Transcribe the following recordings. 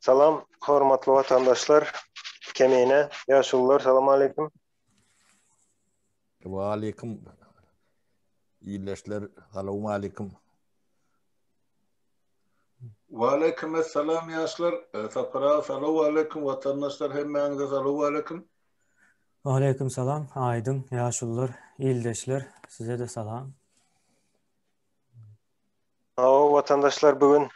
Salam hormatly watandaşlar, Kemine, ýaşulular salam aleýkum. Wa aleýkum. Ildeşler salowmaleýkum. Waleýkim essalam ýaşlar. Sapar aga salowaleýkum watandaşlar hemmäňize salowaleýkum. Waleýkim salam Aýdyň ýaşulular ildeşler size-de salam. Hawa watandaşlar bu gün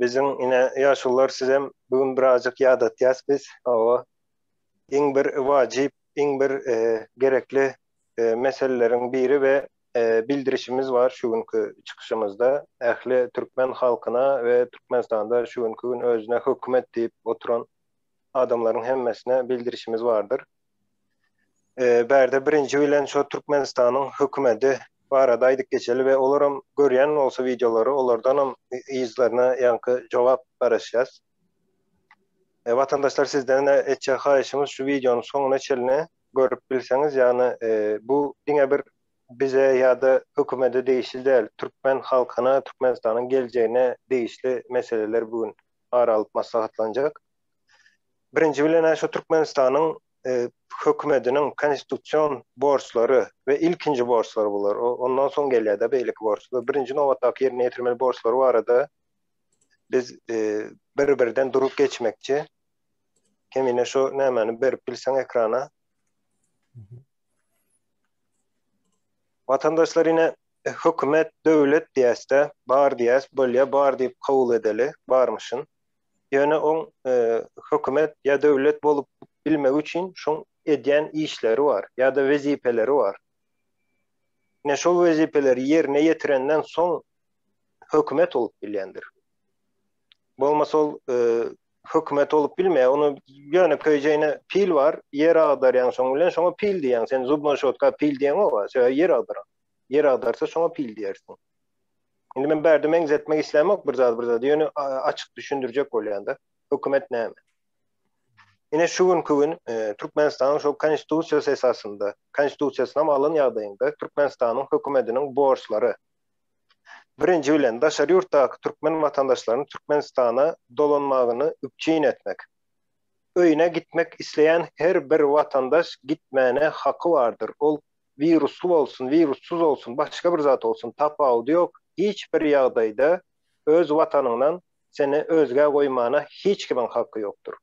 biziň ine ýaşulular sizem bu gün birazjyk ýadatýas biz hawa iň bir wajyp iň bir gerekli meseleleriň biri we bildirişimiz bar şu günki çykyşymyzda ähli türkmen halkyna we Türkmenistanda şu günki gün özüne hökümet diýip oturan adamlaryň hemmesine bildirişimiz bardyr. Bärde birinji bilen şo Türkmenistanyň hökümedi barada aýdyp geçeli we olaram görýän bolsa wideolary olardanam yzlaryna ýaňky jogap garaşýas. Watandaşlar sizden etjek haýyşymyz şu wideony soňuna çenli görüp bilseňiz, ýagny bu diňe bir bize ýa-da hökümete degişli däl, türkmen halkyna, Türkmenistanyň geljegine degişli meseleler bu gün ara alyp maslahatlanjak. Birinji bilen-ä şu Türkmenistanyň hökümetiniň konstitusion borçlary we ilkinji borçlary bular, ondan soň gelýär-de beýleki borçlar. Birinji nobatdaky ýerine ýetirmeli borçlary barada biz bir-birden durup geçmekçi. Kemine şu nämäni berip bilseň ekrana. Watandaşlar ine hökümet, döwlet diýäsde, bar diýäs, bolýa bar diýip kabul edeli, barmyşyn. Ýöne oň hökümet ýa döwlet bolup bilmegi üçin şoň edýän işleri bar ýa-da wezipeleri bar. Ine şol wezipeleri ýerine ýetirenden soň hökümet bolup bilýändir. Bolmasa ol hökümet bolup bilmeýär. Ony ýönekeýje ine pil bar, ýer agdarýaň şoň bilen, şoňa pil diýýäň. Sen zubnoý şotka pil diýeňok-a, sebäbi ýer agdaran. Ýer agdarsa şoňa pil diýersiň. Indi men bärde meňzetmek islämok bir zady bir zady, ýöne açyk düşündirjek bolýan-da. Hökümet näme? Ine şu günki gün Türkmenistanyň şol konstitusiýasy esasynda, konstitusiýasynam alan ýagdaýyňda Türkmenistanyň hökümetiniň borçlary Birinji bilen, daşary ýurtdaky türkmen watandaşlaryny Türkmenistana dolanmagyny üpjün etmek. Öýüne gitmek isleýän her bir watandaş gitmäne haky bardyr. Ol wirusly bolsun, wirussyz bolsun, başga bir zat bolsun, tapawudy ýok, hiç bir ýagdaýda öz watanyňdan seni özgä goýmana hiç kimiň haky ýokdur.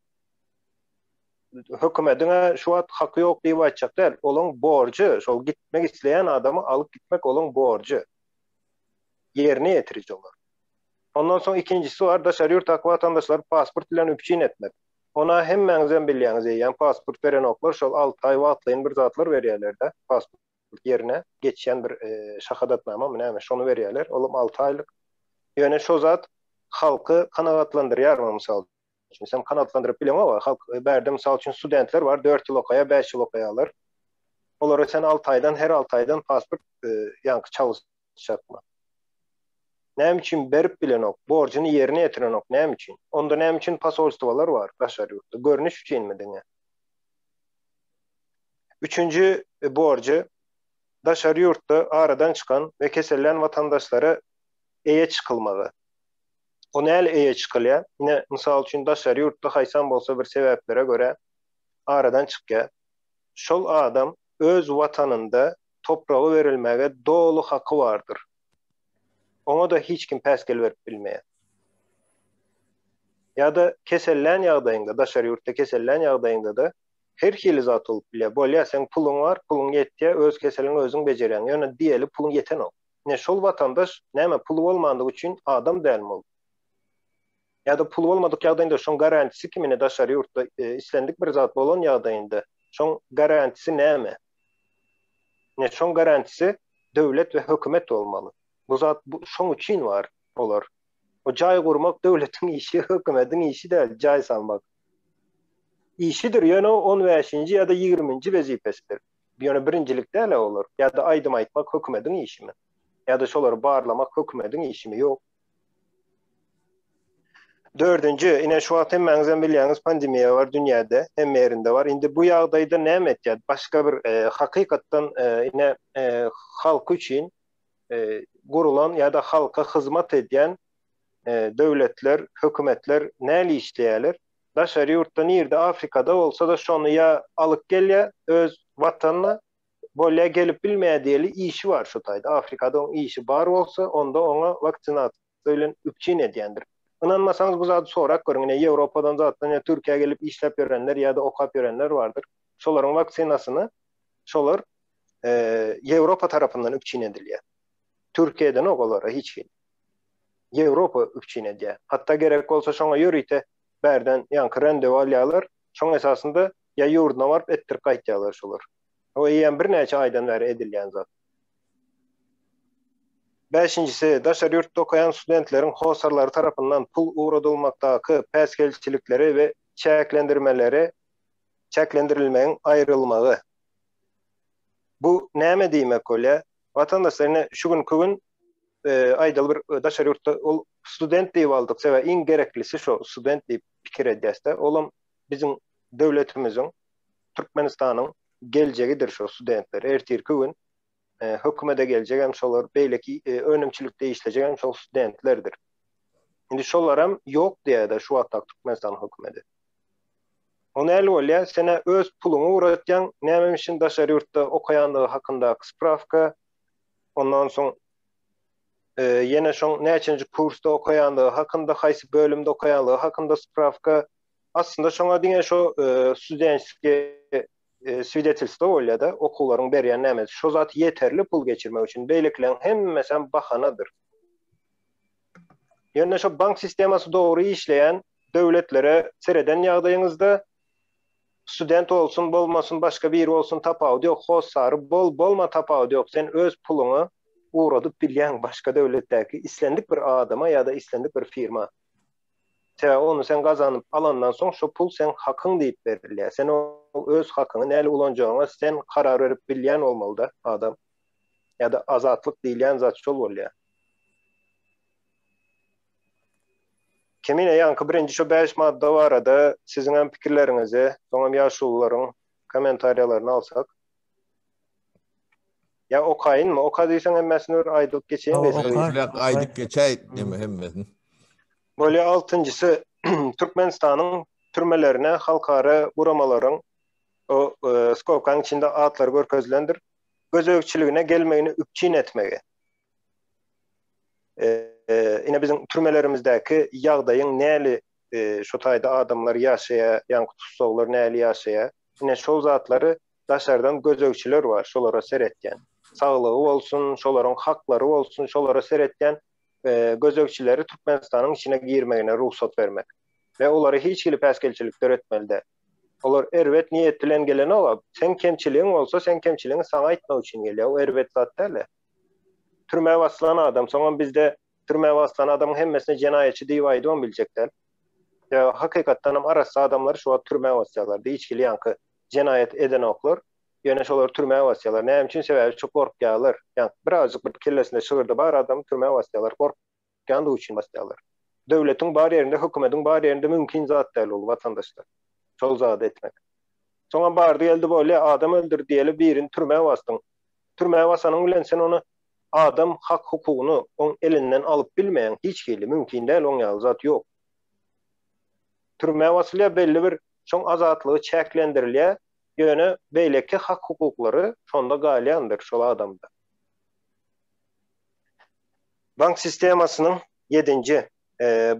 Hökümediň-ä şu wagt haky ýok diýip aýtjak däl. Olaň borjy, şol gitmek isleýän adamy alyp gitmek olaň borjy. Ýerine ýetiriji olar. Ondan soň ikinjisi bar, daşary ýurtdaky watandaşlary pasport bilen üpjün etmek. Ona hemmäňizem bilýäňiz eýýäm pasport berenoklar, şol alty aý wagtlaýyn bir zatlar berýärler-de, pasport ýerine geçýän bir şahadatnamamy näme, şony berýärler, olam alty aýlyk. Ýöne şo zat halky kanagatlandyrýarmy mysal üçin? Sen kanagatlandyryp bileňok-a, halk bärde mysal üçin studentler bar, dört ýyl okaýar, bäş ýyl okaýarlar. Olara sen alty aýdan, her alty aýdan pasport ýaňky çalyşjakmy? Näme üçin berip bilenok, borjuny ýerine ýetirenok, näme üçin? Onda näme üçin posolstwolar bar daşary ýurtda? Görnüş üçinmi diňe? Üçünji borjy, daşary ýurtda aradan çykan we kesellän watandaşlara eýe çykylmagy. O näle eýe çykylýar? Ine, mysal üçin, daşary ýurtda haýsam bolsa bir sebäplere görä aradan çykýar. Şol adam öz watanynda topragy berilmäge doly haky bardyr. Oňa-da hiç kim päsgel berip bilmeýär. Ýa-da kesellän ýagdaýyňda, daşary ýurtda kesellän ýagdaýyňda-da her hili zat bolup bilýär. Bolýar, seň puluň bar, puluň ýetýär, öz keseliňi özüň bejerýäň. Ýöne diýeli puluň ýetenok. Ine şol watandaş näme puly bolmandygy üçin adam dälmi ol? Ýa-da puly bolmadyk ýagdaýynda şoň garantisi kim ine daşary ýurtda islendik bir zat bolan ýagdaýynda şoň garantisi näme? Ine şoň garantisi döwlet we hökümet bolmaly. Bu zat şoň üçin bar olar. O jaý gurmak döwletiň işi, hökümetiň işi däl, jaý salmak. Işidir, ýöne o on bäşinji ýa-da ýigriminji wezipesidir. Ýöne birinjilik däl-ä olar. Ýa-da aýdym aýtmak hökümediň işimi? Ýa-da şolary barlamak hökümediň işimi? Ýok. Dördünji, ine şu wagt hemmäňizem bilýäňiz pandemiýa bar dünýäde, hemme ýerinde bar. Indi bu ýagdaýda näme etýär? Başga bir hakykatdan ine halk üçin gurulan ýa-da halka hyzmat edýän. döwletler, hökümetler näli işleýärler? Daşary ýurtda nirde Afrikada bolsa-da şony ýa alyp gelýär öz watanyna, bolýa gelip bilmeýär diýeli işi bar şu taýda. Afrikada oň işi bar bolsa, onda oňa waksinasiýa bilen üpjün edýändir. Ynanmasaňyz bu zady sorap görüň, ine Ýewropadan zatdan ýa Türkiýä gelip işläp ýörenler ýa-da okap ýörenler bardyr. Şolaryň waksinasyny şolar Ýewropa tarapyndan üpjün edilýär. Türkiýe edenok olara hiç hili. Ýewropa üpjün edýär. Hatda gerek bolsa şoňa ýörite bärden ýaňky randewu alýarlar. Şoň esasynda ýa ýurduna baryp etdirip gaýtýarlar şolar. O eýýäm birnäçe aýdan bäri edilýän zat. Bäşinjisi, daşary ýurtda okaýan studentleriň hossarlary tarapyndan pul ugradylmakdaky päsgelçilikleri we çäklendirmeleri çäklendirilmegiň aýrylmagy. Bu näme diýmek bolýar? Watandaşlar ine şu günki gün aýdaly bir daşary ýurtda ol student diýip aldyk sebäbi iň gereklisi şo student diýip pikir edýäsde olam biziň döwletimiziň Türkmenistanyň geljegidir şo studentler ertirki gün hökümede geljegem şolar beýleki önümçilikde işlejegem şol studentlerdir. Indi şolaram ýok diýýärler şu wagtdaky Türkmenistanyň hökümedi. O näli bolýar? Sen-ä öz puluňy ugratýaň, nämemişin daşary ýurtda okaýandygy hakyndaky sprawka, ondan soň ýene şoň näçenji kursda okaýandygy hakynda, haýsy bölümde okaýanlygy hakynda sprawka. Aslynda şoňa diňe şo studenskiý swidetelstwo bolýar-da, okuwlaryň berýän nämesi. Şo zat ýeterli pul geçirmek üçin. Beýlekileň hemmesem bahanadyr. Ýöne şo bank sistemasy dogry işleýän döwletlere sereden ýagdaýyňyzda student bolsun bolmasyn başga biri bolsun tapawudy ýok hossary bol bolma tapawudy ýok sen öz puluňy ugradyp bilýäň başga döwletdäki islendik bir adama ýa-da islendik bir firma. Sebäbi ony sen gazanyp alandan soň şo pul seň hakyň diýip berilýär. Sen ol öz hakyňy näle ulanjagyňa sen karar berip bilýän bolmalyda adam. Ýa-da azatlyk diýilýän zat şol bolýar. Kemine ýaňky birinji şo 5 madda barada siziňem pikirleriňizi, soňam ýaşulularyň kommentariýalaryny alsak. Ýa okaýynmy? Oka diýseň hemmesini bir aýdyp geçeýin gysga. Aýdyp geçäý neme hemmesini. Bolýa altynjysy Türkmenistanyň türmelerine halkara guramalaryň o skobkaň içinde atlary görkezilendir. Gözegçiligine gelmegini üpjün etmegi. Ine biziň türmelerimizdäki ýagdaýyň näli şo taýda adamlar ýaşaýar, ýaňky tussaglar näli ýaşaýar. Ine şol zatlary daşardan gözegçiler bar, şolara seretýän. Saglygy bolsun, şolaryň haklary bolsun, şolara seretýän gözegçileri Türkmenistanyň içine girmegine rugsat bermek we olara hiç hili päsgelçilik döretmeli däl. Olar erbet niýet bilen gelenok-a. Seň kemçiligiň bolsa, seň kemçiligiňi saňa aýtmak üçin gelýär. O erbet zat däl-ä. Türmä basylan adam, soňam bizde türmä basylan adamyň hemmesine jenaýatçy diýip aýdybam biljek däl. Sebäbi hakykatdanam arassa adamlary şu wagt türmä basýarlar. Hiç hili ýaňky jenaýat edenoklar, ýöne şolary türmä basýarlar. Näme üçin? Sebäbi çok gorkýarlar. Ýaňky birazjyk bir kellesinde şygyrdy bar adamy türmä basýarlar. Gorkýandygy üçin basýarlar. Döwletiň bar ýerinde, hökümediň bar ýerinde mümkin zat däl ol watandaşlar. Şol zady etmek. Soňam bardy-geldi bolýar, adam öldürdi diýeli birini türmä basdyň. Türmä basanyň bilen sen ony adam hak-hukugyny oň elinden alyp bilmeýäň hiç hili, mümkin däl oň ýaly zat ýok. Türmä basylýar belli bir şoň azatlygy çäklendirilýär, ýöne beýleki hak-hukuklary şonda galýandyr şol adamda. Bank sistemasynyň ýedinji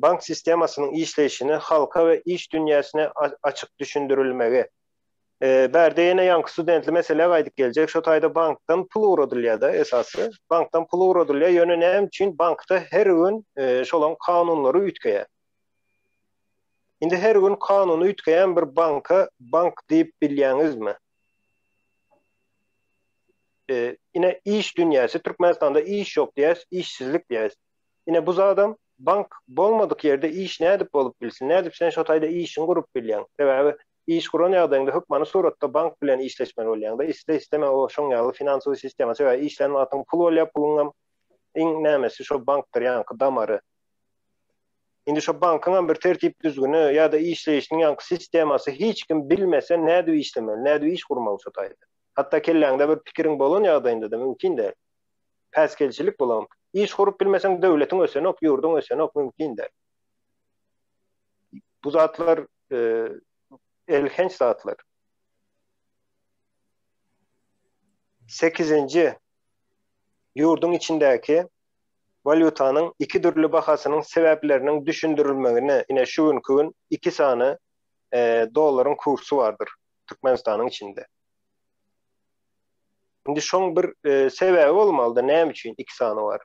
bank sistemasynyň işleýşini halka we iş dünýäsine açyk düşündirilmegi. Bärde ýene ýaňky studentli meselä gaýdyp geljek. Şo taýda bankdan pul ugradylýar-da esasy. Bankdan pul ugradylýar, ýöne näme üçin bankda her gün şolaň kanunlary üýtgeýär. Indi her gün kanuny üýtgeýän bir banka bank diýip bilýäňizmi? Ine iş dünýäsi Türkmenistanda iş ýok diýýäs, işsizlik diýýäs. Ine bu zadam bank bolmadyk ýerde iş nädip bolup bilsin? Nädip sen şo taýda işiňi gurup bilýäň? Sebäbi Iş guran ýagdaýyňda hökmany suratda bank bilen işleşmeli bolýaňda, isle-isteme o şoň ýaly finansowy sistema, sebäbi işlän wagtyň pul bolýar, puluňam iň nämesi şo bankdyr, ýaňky damary. Indi şo bankyňam bir tertip-düzgüni ýa-da işleýişiniň ýaňky sistemasy hiç kim bilmese nädip işlemeli, nädip iş gurmaly şo taýda. Hatda kelläňde bir pikiriň bolan ýagdaýynda-da mümkin däl. Päsgelçilik bulam. Iş gurup bilmeseň döwletiň ösenok, ýurduň ösenok, mümkin däl. Bu zatlar elhenç zatlar. Sekizinji, ýurduň içindäki walýutanyň iki dürli bahasynyň sebäpleriniň düşündirilmegine, ine şu günki gün iki sany dollaryň kursy bardyr Türkmenistanyň içinde. Indi şoň bir sebäbi bolmalyda näme üçin iki sany bar?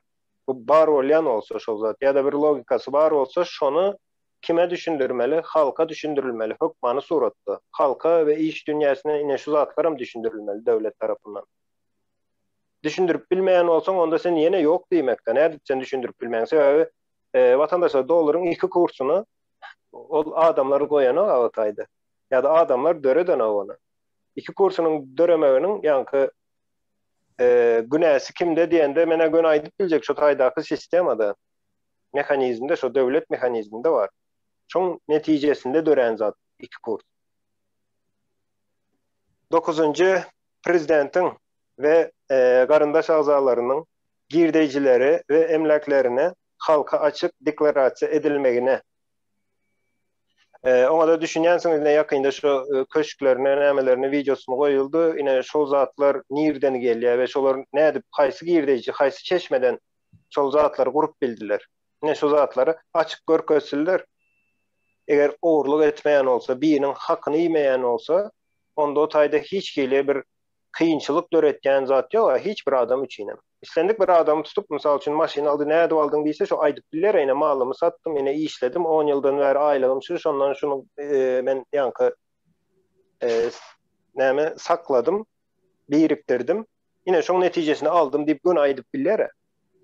Bu bar bolýan bolsa şol zat ýa-da bir logikasy bar bolsa şony kime düşündirmeli? Halka düşündirilmeli hökmany suratda. Halka we iş dünýäsine ine şu zatlaram düşündirilmeli döwlet tarapyndan. Düşündirip bilmeýän bolsaň onda sen ýene ýok diýmekde. Nädip sen düşündirip bilmeýäň? Sebäbi watandaşlar dollaryň iki kursuny ol adamlar goýanok o taýda. Ýa-da adamlar döredenok ony. Iki kursunyň döremeginiň ýaňky günäsi kimde diýende menä göni aýdyp biljek şo taýdaky sistemada mehanizmde şo döwlet mehanizminde bar. Şoň netijesinde dörän zat iki kurs. Dokuzynjy prezidentiň we garyndaş agzalarynyň girdeýjileri we emläklerine halka açyk deklarasiýa edilmegine. Oňa-da düşünýänsiňiz, ine ýakynda şu köşklerine, nämelerine wideosyny goýuldy. Ine şol zatlar nirden gelýär we şolar nädip, haýsy girdeýji, haýsy çeşmeden şol zatlary gurup bildiler. Ine şu zatlary açyk görkezsinler. Eger ogurlyk etmeýän bolsa, biriniň hakyny iýmeýän bolsa, onda o taýda hiç hili bir kynçylyk döretýän zat ýok-a hiç bir adam üçinem. Islendik bir adamy tutup, mysal üçin, maşyn aldy, nädip aldyň diýse, şo aýdyp biler, ine malymy satdym, ine işledim, on ýyldan bäri aýlygym şu, şondan şuny men ýaňky näme sakladym, birikdirdim, ine şoň netijesini aldym diýip göni aýdyp biler-ä.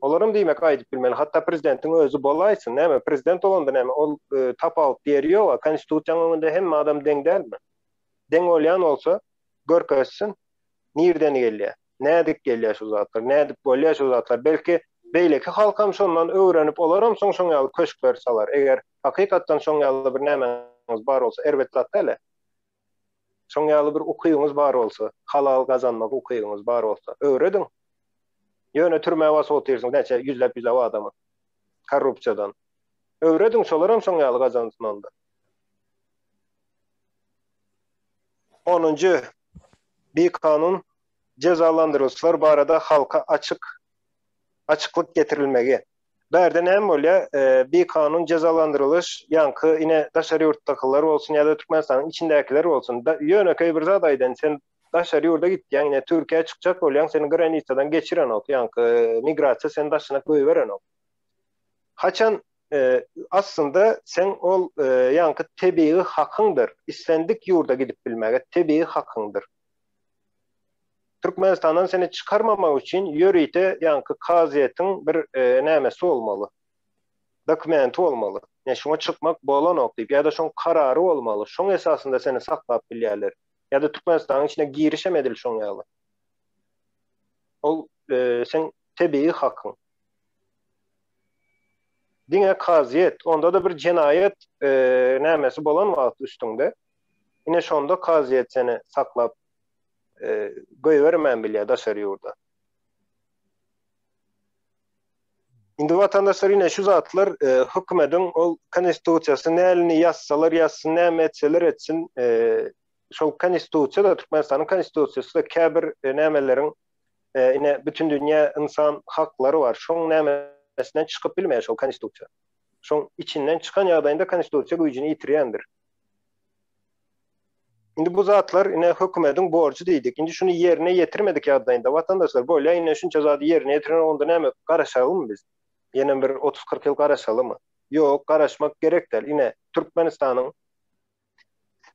Olaram diýmek aýdyp bilmeli. Hatda prezidentiň özi bolaýsyn, näme, prezident bolanda näme, ol tapawut ýeri ýok-a, konstitusiýanyň öňünde hemme adam deň dälmi? Deň bolýan bolsa, görkezsin, nirden gelýär, nädip gelýär şu zatlar, nädip bolýar şu zatlar. Belki, beýleki halkam şondan öwrenip, olaram soň şoň ýaly köşkler salar. Eger hakykatdan şoň ýaly bir nämäňiz bar bolsa, erbet zat däl-ä. Şoň ýaly bir ukybyňyz bar bolsa, halal gazanmak ukybyňyz bar bolsa, öwrediň. Ýöne türmä basyp otyrsyňyz näçe ýüzläp-ýüzläp adamy korrupsiýadan. Öwrediň, şolaram şoň ýaly gazansyn onda. Onunjy, bikanun jezalandyrylyşlar barada halka açyk açyklyk getirilmegi. Bärde näme bolýar? Bikanun jezalandyrylyş ýaňky ine daşary ýurtdakylar bolsun ýa-da Türkmenistanyň içindäkiler bolsun. Ýönekeý bir zat aýdaýyn, sen daşary ýurda gitýäň, ine Türkiýä çykjak bolýaň, seni granisadan geçirenok, ýaňky migrasiýa seni daşyna goýberenok. Haçan aslynda seň ol ýaňky tebigy hakyňdyr, islendik ýurda gidip bilmäge tebigy hakyňdyr. Türkmenistandan seni çykarmamak üçin ýörite ýaňky kazyýetiň bir nämesi bolmaly. Dokumenti bolmaly. Ýa şuňa çykmak bolanok diýip ýa-da şoň karary bolmaly. Şoň esasynda seni saklap bilýärler. Ýa-da Türkmenistanyň içine girişem edil şoň ýaly. Ol seň tebigy hakyň. Diňe kazyýet, onda-da bir jenaýat nämesi bolan wagty üstüňde, ine şonda kazyýet seni saklap goýbermän bilýär daşary ýurda. Indi watandaşlar ine şu zatlar hökümediň ol konstitusiýasy nälini ýazsalar ýazsyn, näme etseler etsin, şol konstitusiýa-da Türkmenistanyň konstitusiýasy-da käbir nämeleriň ine bütindünýä ynsan haklary bar. Şoň nämesinden çykyp bilmeýär şol konstitusiýa. Şoň içinden çykan ýagdaýynda konstitusiýa güýjüni ýitirýändir. Indi bu zatlar ine hökümediň borjy diýdik. Indi şuny ýerine ýetirmedik ýagdaýynda watandaşlar bolýa ine şunça zady ýerine ýetiren onda näme garaşalymy biz? Ýene bir 30-40 ýyl garaşalymy? Ýok, garaşmak gerek däl. Ine Türkmenistanyň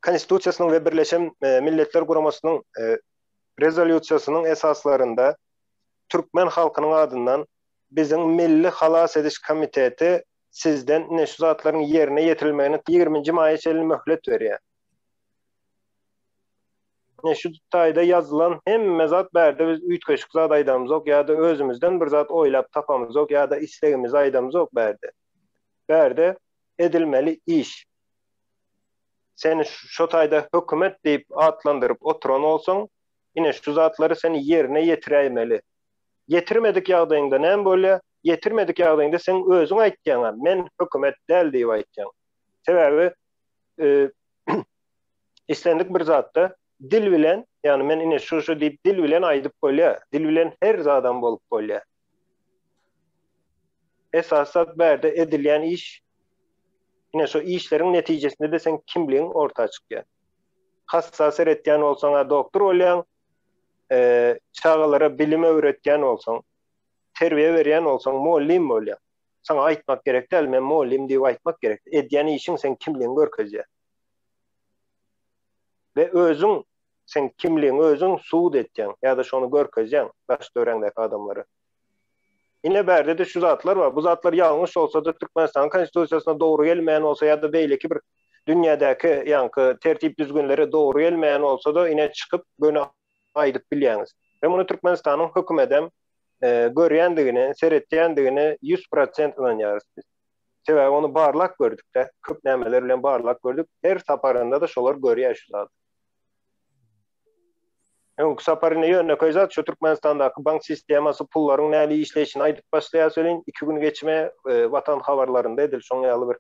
Konstitusiýasynyň we Birleşen Milletler Guramasynyň Rezolýusiýasynyň esaslarynda türkmen halkynyň adyndan biziň Milli halas ediş komiteti sizden ine şu zatlaryň ýerine ýetirilmegine 20 nji maýa çenli möhlet berýär. Ine şu taýda ýazylan hemme zat bärde biz üýtgeşik zat aýdamyzok ýa-da özümizden bir zat oýlap tapamyzok ýa-da islegimizi aýdamyzok bärde. Bärde edilmeli iş. Sen şo taýda hökümet diýip atlandyryp oturan bolsaň, ine şu zatlary sen ýerine ýetiräýmeli. Ýetirmedik ýagdaýyňda näme bolýar? Ýetirmedik ýagdaýyňda sen özüň aýtýaň, men hökümet däl diýip aýtýaň. Sebäbi e, islendik bir zatda dil bilen, ýagny men ine şu şu diýip dil bilen aýdyp bolýar. Dil bilen her zadam bolup bolýar. Esasy zat bärde edilýän iş ine şu işleriň netijesinde de sen kimligiň orta çykýar. Hassa seretýän bolsaň, doktor bolýaň, e, çagalara bilim öwretýän bolsaň, terbiýe berýän bolsaň, mugallym bolýaň. Saňa aýtmak gerek däl, men mugallym diýip aýtmak gerek. Edýän işiň seň kimligiňi görkezýär. We özüň sen kimligiňi özüň subut etýäň ýa-da şony görkezýäň daş-töweregiňdäki adamlara. Ine bärde-de şu zatlar bar. Bu zatlar ýalňyş bolsa-da Türkmenistanyň Konstitusiýasyna dogry gelmeýän bolsa ýa-da beýleki bir dünýädäki ýaňky tertip-düzgünlere dogry gelmeýän bolsa-da ine çykyp göni aýdyp bilýäňiz. We muny Türkmenistanyň hökümedem görýändigine, seretýändigine 100% ynanýarys biz. Sebäbi ony barlap gördük-de, köp nämeler bilen barlap gördük. Her saparynda-da şolar görýär şu zady. Öňki sapar ine ýönekeý zat şu Türkmenistandaky bank sistemasy pullaryň näli işleýşini aýdyp başlaýar welin, iki gün geçme e, Watan habarlarynda edil şoň ýaly bir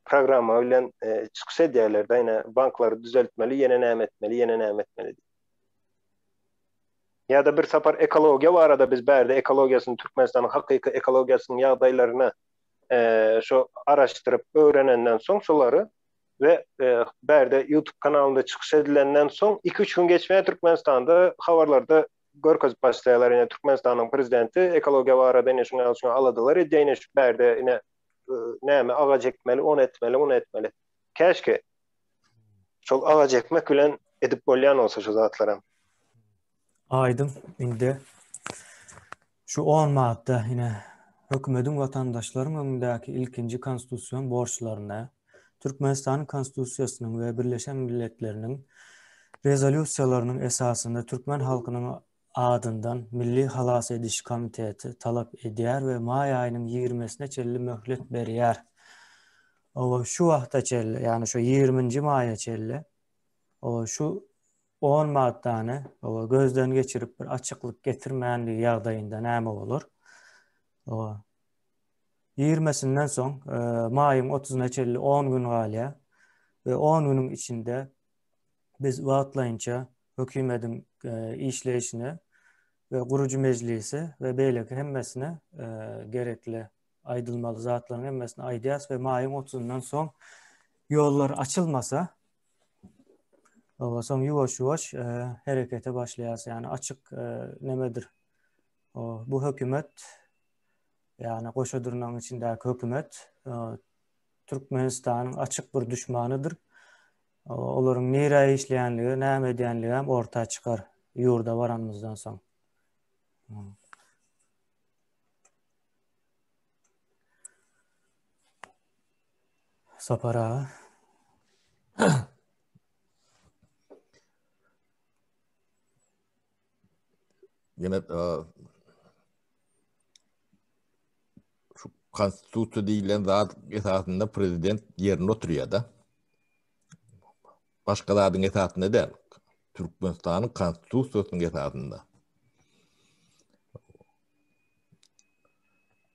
programma bilen e, çykyş edýärler-de, ine banklary düzeltmeli, ýene näme etmeli, ýene näme etmeli diýip. Ýa-da bir sapar ekologiýa barada biz bärde ekologiýasyny Türkmenistanyň hakyky ekologiýasynyň ýagdaýlaryny e, şu araşdyryp öwrenenden soň şolary we e, bärde YouTube kanalynda çykyş edilenden soň 2-3 gün geçmän Türkmenistanda habarlarda görkezip başlaýarlar. Ine Türkmenistanyň prezidenti ekologiýa barada ine şuňa şuňa aladalar edýär, ine şu bärde ine e, näme agaç ekmeli, ony etmeli, muny etmeli. Käşke şol agaç ekmek bilen edip bolýan bolsa şu zatlaram. Aýdyň indi şu 10 madda ine hökümediň watandaşlaryň öňündäki ilkinji konstitusion borçlaryny Türkmenistanyň Konstitusiýasynyň we Birleşen Milletleriniň rezolýusiýalarynyň esasynda türkmen halkynyň adyndan Milli halas ediş komiteti talap edýär we maý aýynyň ýigrimesine çenli möhlet berýär. Oba şu wagta çenli, ýagny şu ýigriminji maýa çenli oba şu on maddany oba gözden geçirip bir açyklyk getirmänligi ýagdaýynda näme bolar? Oba ýigrimesinden soň e, maýyň otuzyna çenli on gün galýar we on günüň içinde biz wagtlaýynça hökümediň e, işleýşine we gurujy mejlisi we beýleki hemmesine e, gerekli aýdylmaly zatlaryň hemmesini aýdýas we maýyň 30-undan soň ýollar açylmasa oba soň ýuwaş-ýuwaş e, herekete başlaýas. Ýani açyk e, nemedir? O, bu hökümet ýani goşa dyrnagyň içindäki hökümet e, Türkmenistanyň açyk bir düşmanydyr. Olaryň nirä işleýänligi, näme edýänligi hem orta çykar ýurda baranymyzdan soň. Sapar aga. Ýene şu konstitusiýa diýilen zat esasynda prezident ýerinde oturýar-da. Başga zadyň esasynda däl. Türkmenistanyň konstitusiýasynyň esasynda.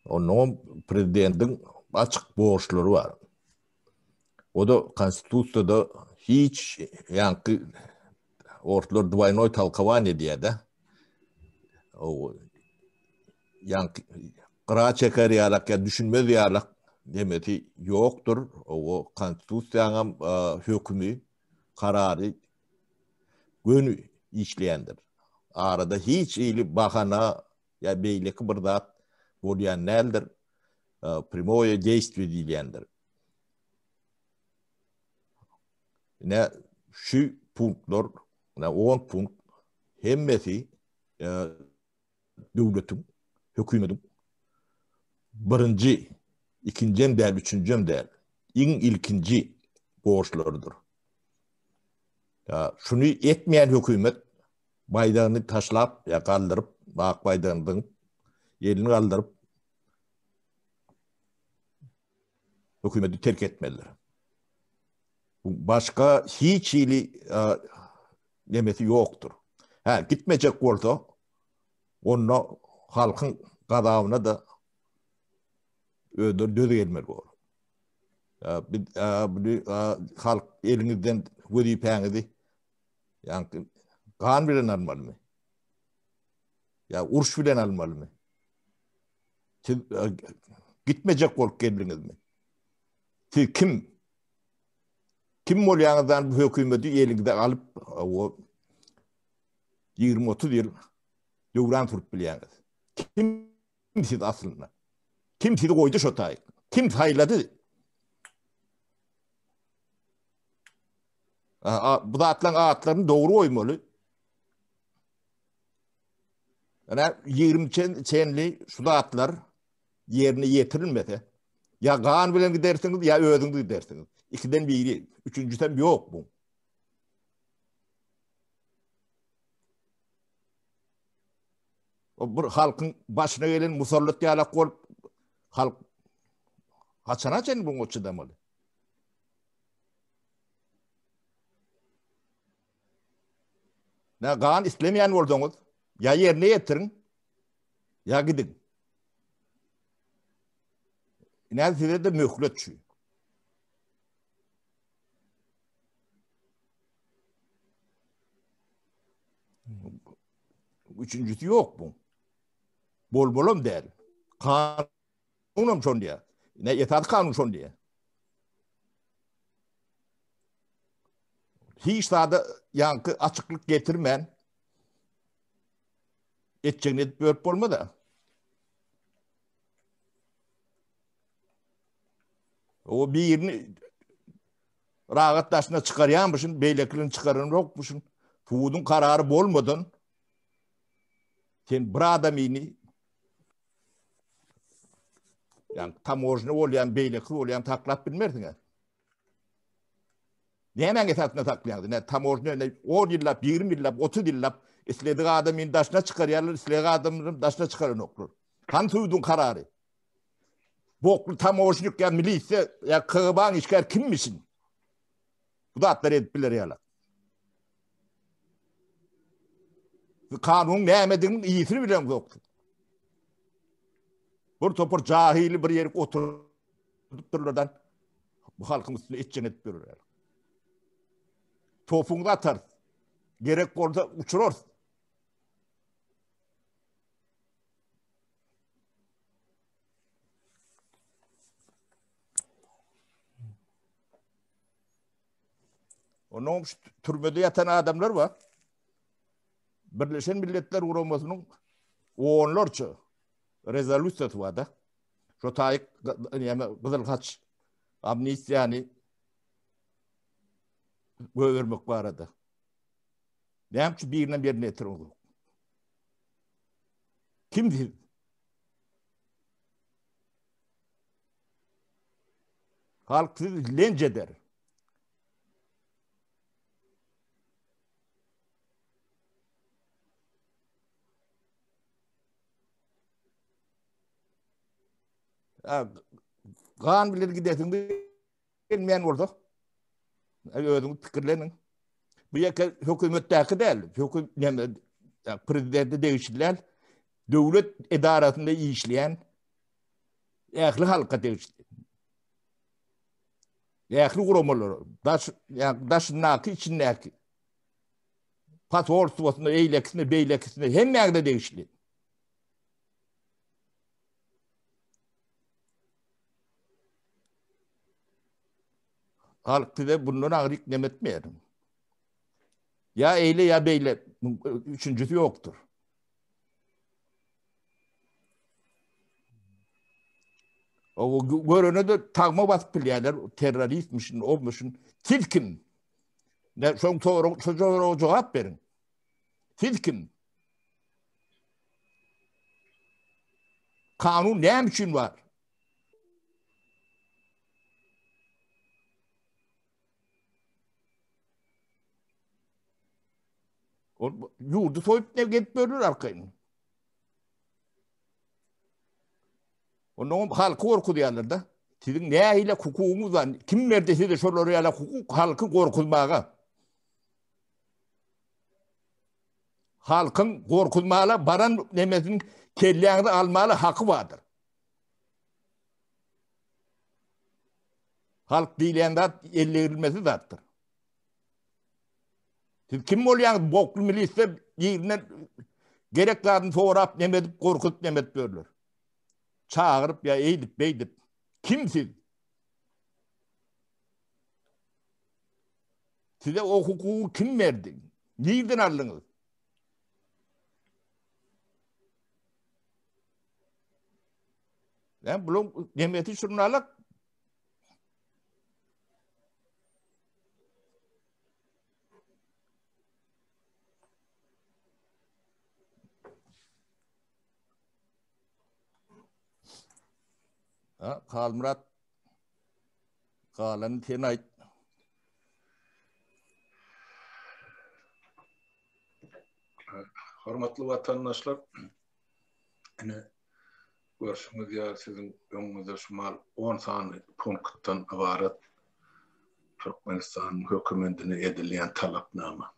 Ondan prezidentiň açyk borçlary bar. O da konstitusiýada hiç ýaňky orslar dwaýnoý talkowaniýe diýýär-de. O ýaňky gyra çeker ýalak ýa düşünmez ýalak demesi ýokdur. O konstitusiýanyň hökümi, karary göni işleýändir. Arada hiç hili bahana ýa beýleki bir zat bolýan däldir. Primoýe deýstwiýe diýilýändir. Ine şu punktlar, ine 10 punkt hemmesi döwletiň, hökümetiň birinji, ikinjem däl, üçünjem däl, iň ilkinji borçlarydyr. Şuny etmeýän hökümet baýdagyny taşlap ýa galdyryp, ak baýdagyny zyňyp, elini galdyryp hökümeti terk etmelidir. Bu başga hiç hili nemesi ýokdur. Hä, gitmejek bolsa, onda halkyň gazabyna-da. Özleri döz gelmeli bor. Biz halk eliňizden wezipäňizi ýaňky gan bilen almalymy? Ýa uruş bilen almalymy? Siz gitmejek bolup geldiňizmi? Siz kim? Kim bolýaňyzdan bu hökümeti eliňize alyp o 20-30 ýyl döwran sürüp bilýäňiz? Kim siz aslynda? Kim sizi goýdy şo taýyk? Kim saýlady? Bu zatlaryň atlaryny dogry goýmaly. Ýa 20 çenli şu zatlar ýerine ýetirilmese, ýa gan bilen gidersiňiz, ýa özüňiz gidersiňiz. Ikiden biri, üçünjisem ýok bu. O bir halkyň başyna gelen musallat ýalak bolup halk haçana çenli buňa çydamaly? Ne gan islemeýän bolsaňyz, ýa ýerine ýetiriň, ýa gidiň. Ine size de möhlet şu. Üçünjisi ýok bu. Bol bolam däl. Kanunam şon diýär. Ne esasy kanun şon diýär. Hiç zada ýaňky açyklyk getirmän etjegini edip görüp bolmaz-a. O birini rahat daşyna çykarýanmyşyn, beýlekilerini çykaranokmyşyn. Suduň karary bolmadan sen bir adamyny ýa tamožny bolýan, beýleki bolýan saklap bilmersiň. Nämäň esasynda saklaýaňyz? Ine, tamožnýa ine 10 ýyllap, 20 ýyllap, 30 ýyllap isledik adamyny daşyna çykarýarlar, isledik adamyny daşyna çykaranoklar. Hany suduň karary? Bokly tamožnik ýa milisiýa ýa KGB-nyň işgäri kimmişin? Bu zatlary edip biler ýaly. Kanunyň nämedigini iyisini bilen ýokdur. Bir topar jahili bir ýere oturdypdyrlardan bu halkyň üstüne etjeň edip ýörürler. Topuňyzy atarys. Gerek bolsa uçurarys. Onuň şu türmede ýatan adamlar bar. Birleşen Milletler Guramasynyň onlarça rezolýusiýasy bar da. Şo taýyk ýa Gyzyl Haç amnistiýany goýbermek barada. Näme üçin birine birine ýetirmek? Kim siz? Halk sizi lenç eder. Gan bilen gidesiň gelmeýän bolsa, özüňiz pikirleniň. Bu ýeke hökümetdäki däl, höküm näme prezidente degişli däl. Döwlet edarasynda işleýän ähli halka degişli. Ähli guramalara, daş, ýa daşyndaky, içindäki posolstwosynda, eýlekisinde, beýlekisinde hemmäňize degişli. Halk size bundan agryk neme etmeýär. Ýa eýle ýa beýle üçünjisi ýokdur. O görene de tagma basyp bilýärler, terroristmişin, obmuşyn. Siz kim? Ne şoň soragy, şo soraga jogap beriň. Siz kim? Kanun näme üçin bar? Ol ýurdy soýup ne gelip görür arkaýyn. Ondan halky gorkuzýarlar da. Siziň nähili hukugyňyz bar? Kim berdi size şolar ýaly hukuk halky gorkuzmaga? Halkyň gorkuzmaga baran nemesini kelläňizi almaly haky bardyr. Halk diýilýän zat ellegirilmesiz zatdyr. Siz kim bolýaňyz bokly milisde birinden gerek zadyny sorap neme edip gorkuzyp neme edip ýörler. Çagyryp ýa eýdip beýdip. Kim siz? Size o hukugy kim berdi? Nirden aldyňyz? Ýa buluň nemesi şurnalak Ha, Halmyrat galany sen aýt. Hormatly watandaşlar, ine görşüňiz ýaly siziň öňüňizde şu mal 10 sany punktdan ybarat Türkmenistanyň hökümendine edilýän talapnama.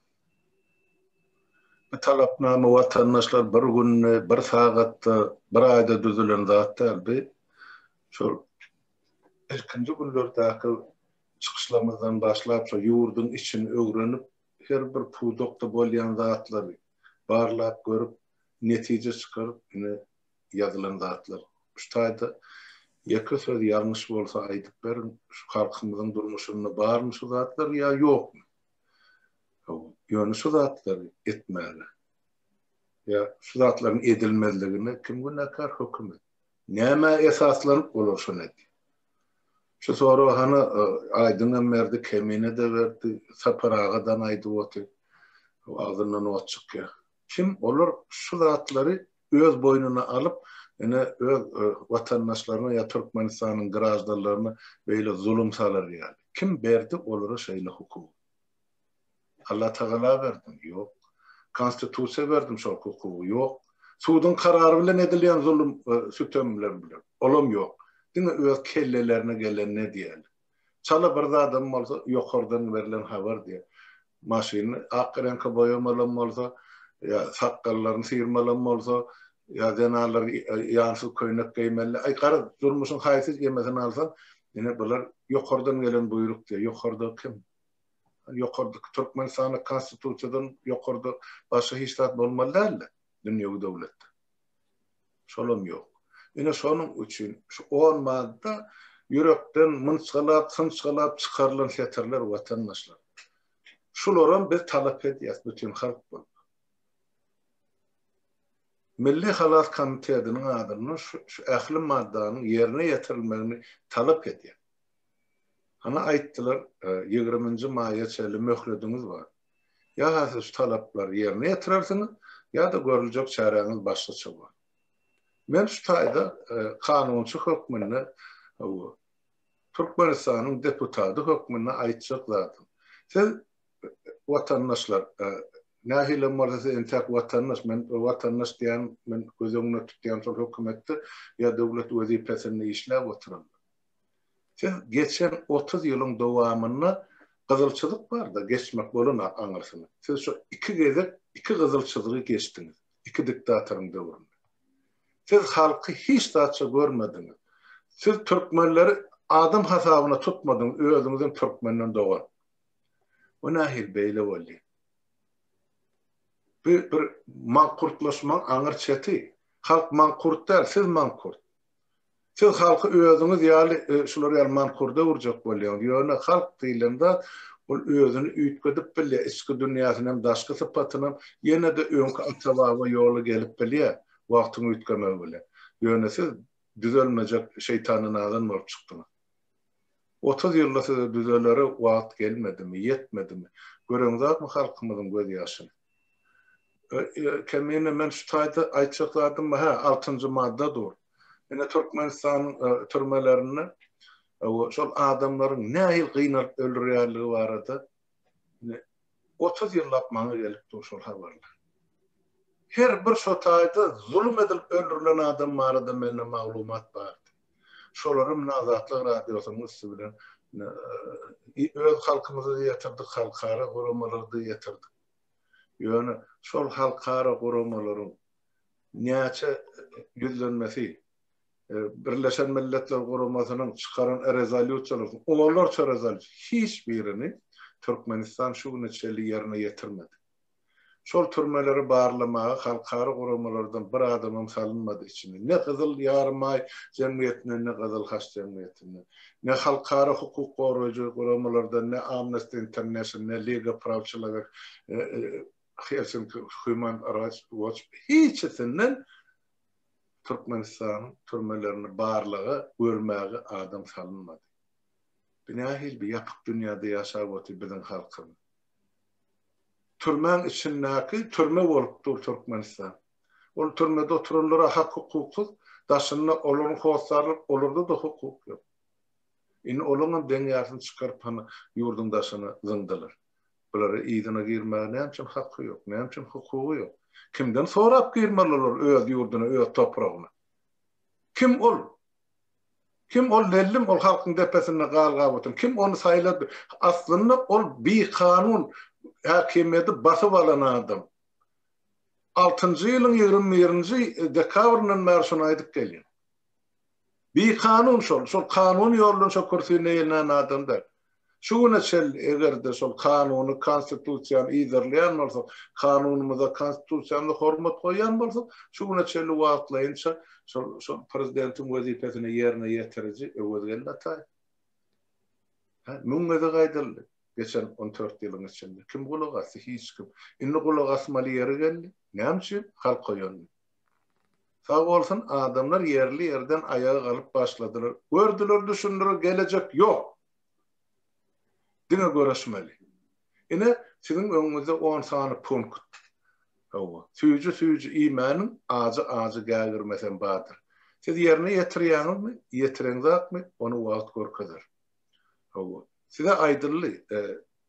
Bu talapnama watandaşlar bir günde, bir sagatda, bir aýda düzülen zat däl. Bu şol ilkinji günlerdäki çykyşlarymyzdan başlap şo ýurduň içini öwrenip, her bir pudakda bolýan zatlary barlap görüp, netije çykaryp ine ýazylan zatlar. Şu taýda ýeke söz ýalňyş bolsa aýdyp beriň, şu halkymyzyň durmuşynda barmy şu zatlar ýa ýokmy? Hawa, ýöne şu zatlary etmäge ýa şu zatlaryň edilmezligine kim günäkär? Hökümet. Nämä esaslanyp olar şony edýär? Şu soragy hany Aýdyňam berdi, Kemine-de berdi, Sapar agadan aýdyp otyr. Agzyndan ot çykýar. Kim olar şu zatlary öz boýnuna alyp, ine öz watandaşlaryna ýa Türkmenistanyň graždanlaryna beýle zulum salar ýaly? Kim berdi olara şeýle hukugy? Allatagala berdimi? Ýok. Konstitusiýa berdimi şol hukugy? Ýok. Suduň karary bilen edilýän zulum, sütemler bilen? Olam ýok. Diňe öz kellelerine gelenini edýärler. Çala bir zadam bolsa ýokardan berlen habar diýýär. Maşynyny ak reňke boýamalam bolsa, ýa sakgallaryny syrmalam bolsa, ýa zenanlar ýansyz köýnek geýmeli. Aý garaz, durmuşyň haýsy ýemesini alsaň, ine bular ýokardan gelen buýruk diýýär. Ýokarda kim? Ýokarda Türkmenistanda konstitusiýadan ýokarda başga hiç zat bolmaly däldi dünýewi döwletde. Şolam ýok. Ine şonuň üçin şu on madda ýürekden mynçgalap, synçgalap çykarylan setirler watandaşlar. Şularam biz talap edýäs bütin halk bolup. Milli Halas komitetiniň adyndan şu ähli maddanyň ýerine ýetirilmegini talap edýär. Hany aýtdylar, ýigriminji maýa çenli möhlediňiz bar. Ýa-ha siz şu talaplary ýerine ýetirersiňiz, ýa-da görüljek çäräňiz başgaça bolar. Men şu taýda kanunçy hökmünde, Türkmenistanyň deputady hökmünde aýtjak zadym, siz watandaşlar, nähilem bolsa siz entäk watandaş, men watandaş diýýän, men göz öňünde tutýan şol hökümetde ýa döwlet wezipesinde işläp oturanlar. Siz geçen 30 ýylyň dowamynda gyzyl çyzyk barda geçmek bolan aňyrsyny. Siz şu iki gezek iki gyzyl çyzygy geçdiňiz. Iki diktatoryň döwründe. Siz halky hiç zatça görmediňiz. Siz türkmenleri adam hasabyna tutmadyňyz, özüňizem türkmenden dogan. Bu nähili beýle boldy? Bu bir mankurtlaşmaň aňyr çeti. Halk mankurt däl, siz mankurt. Siz halky özüňiz ýaly şular ýaly mankurda öwürjek bolýaňyz. Ýöne halk diýlen zat ol özüni üýtgedip bilýär, içki dünýäsinem, daşky sypatynam, ýene-de öňki ata-baba ýola gelip bilýär, wagtyň üýtgemegi bilen. Ýöne siz düzelmejek şeýtany nazan bolup çykdyňyz. 30 ýylda size düzelere wagt gelmedimi, ýetmedimi? Göreňzokmy halkymyzyň gözýaşyny? Kemine men şu taýda aýtjak zadym bar, hä, altynjy madda dur. Ine Türkmenistanyň türmelerinde şol adamlaryň nähili gynalyp öldürýänligi barada ine 30 ýyllap maňa gelip dur şol habarlar. Her bir şo taýda zulum edilip öldürilen adam barada mende maglumat bardy. Şolary mine Azatlyk Radiosynyň üsti bilen öz halkymyza-da ýetirdik, halkara guramalara-da ýetirdik. Ýöne şol halkara guramalaryň näçe ýüzlenmesi. Birleşen Milletler Guramasynyň çykaran rezolýusiýalarynyň onlarça rezolýusiýa hiç birini Türkmenistan şu güne çenli ýerine ýetirmedi. Şol türmeleri barlamaga halkara guramalardan bir adamam salynmady içine. Ne Gyzyl Ýarymaý jemgyýetinden, ne Gyzyl Haç jemgyýetinden, ne halkara hukuk goraýjy guramalardan, ne Amnesty International, ne Liga praw çelowek, Helsinki Human Rights Watch hiçisinden Türkmenistanyň türmelerini barlaga, görmäge adam salynmady. Bu nähili bir ýapyk dünýäde ýaşap otyr biziň halkymyz. Türmäň içindäki türme bolup dur Türkmenistan. Ol türmede oturanlara hak-hukuksyz, daşynda olaryň hossarlary olarda-da hukuk ýok. Indi olaňam deň ýarysyny çykaryp hany ýurduň daşyna zyňdylar. Bulara yzyna girmäge näme üçin haky ýok, näme üçin hukugy ýok? Kimden sorap girmeli olar öz ýurduna, öz topragyna? Kim ol? Kim ol lellim ol halkyň depesinde galgap oturan? Kim ony saýlady? Aslynda ol bikanun häkimiýeti basyp alan adam. Altynjy ýylyň 21-nji dekabryndan bäri şuny aýdyp gelýän. Bikanun şol, şol kanuny ýoldan şo kürsini eýelän adam däl. Şu güne çenli eger-de şol kanuny, konstitusiýany yzarlaýan bolsak, kanunymyza, konstitusiýamyza hormat goýýan bolsak, şu güne çenli wagtlaýynça şol şol prezidentiň wezipesini ýerine ýetiriji Öwezgeldi Ataýew. Hä, müň gezek aýdyldy geçen on dört ýylyň içinde. Kim gulak asdy? Hiç kim. Indi gulak asmaly ýeri geldi. Näme üçin? Halk oýandy. Sag bolsun adamlar ýerli ýerden aýaga galyp başladylar. Gördüler düşündiler gelejek ýok. Diňe göreşmeli. Ine siziň öňüňizde on sany punkt. Hawa. Süýji süýji iýmäniň ajy ajy gägirmesem bardyr. Siz ýerine ýetirýäňizmi, ýetireňzakmy ony wagt görkezer. Hawa. Size aýdyldy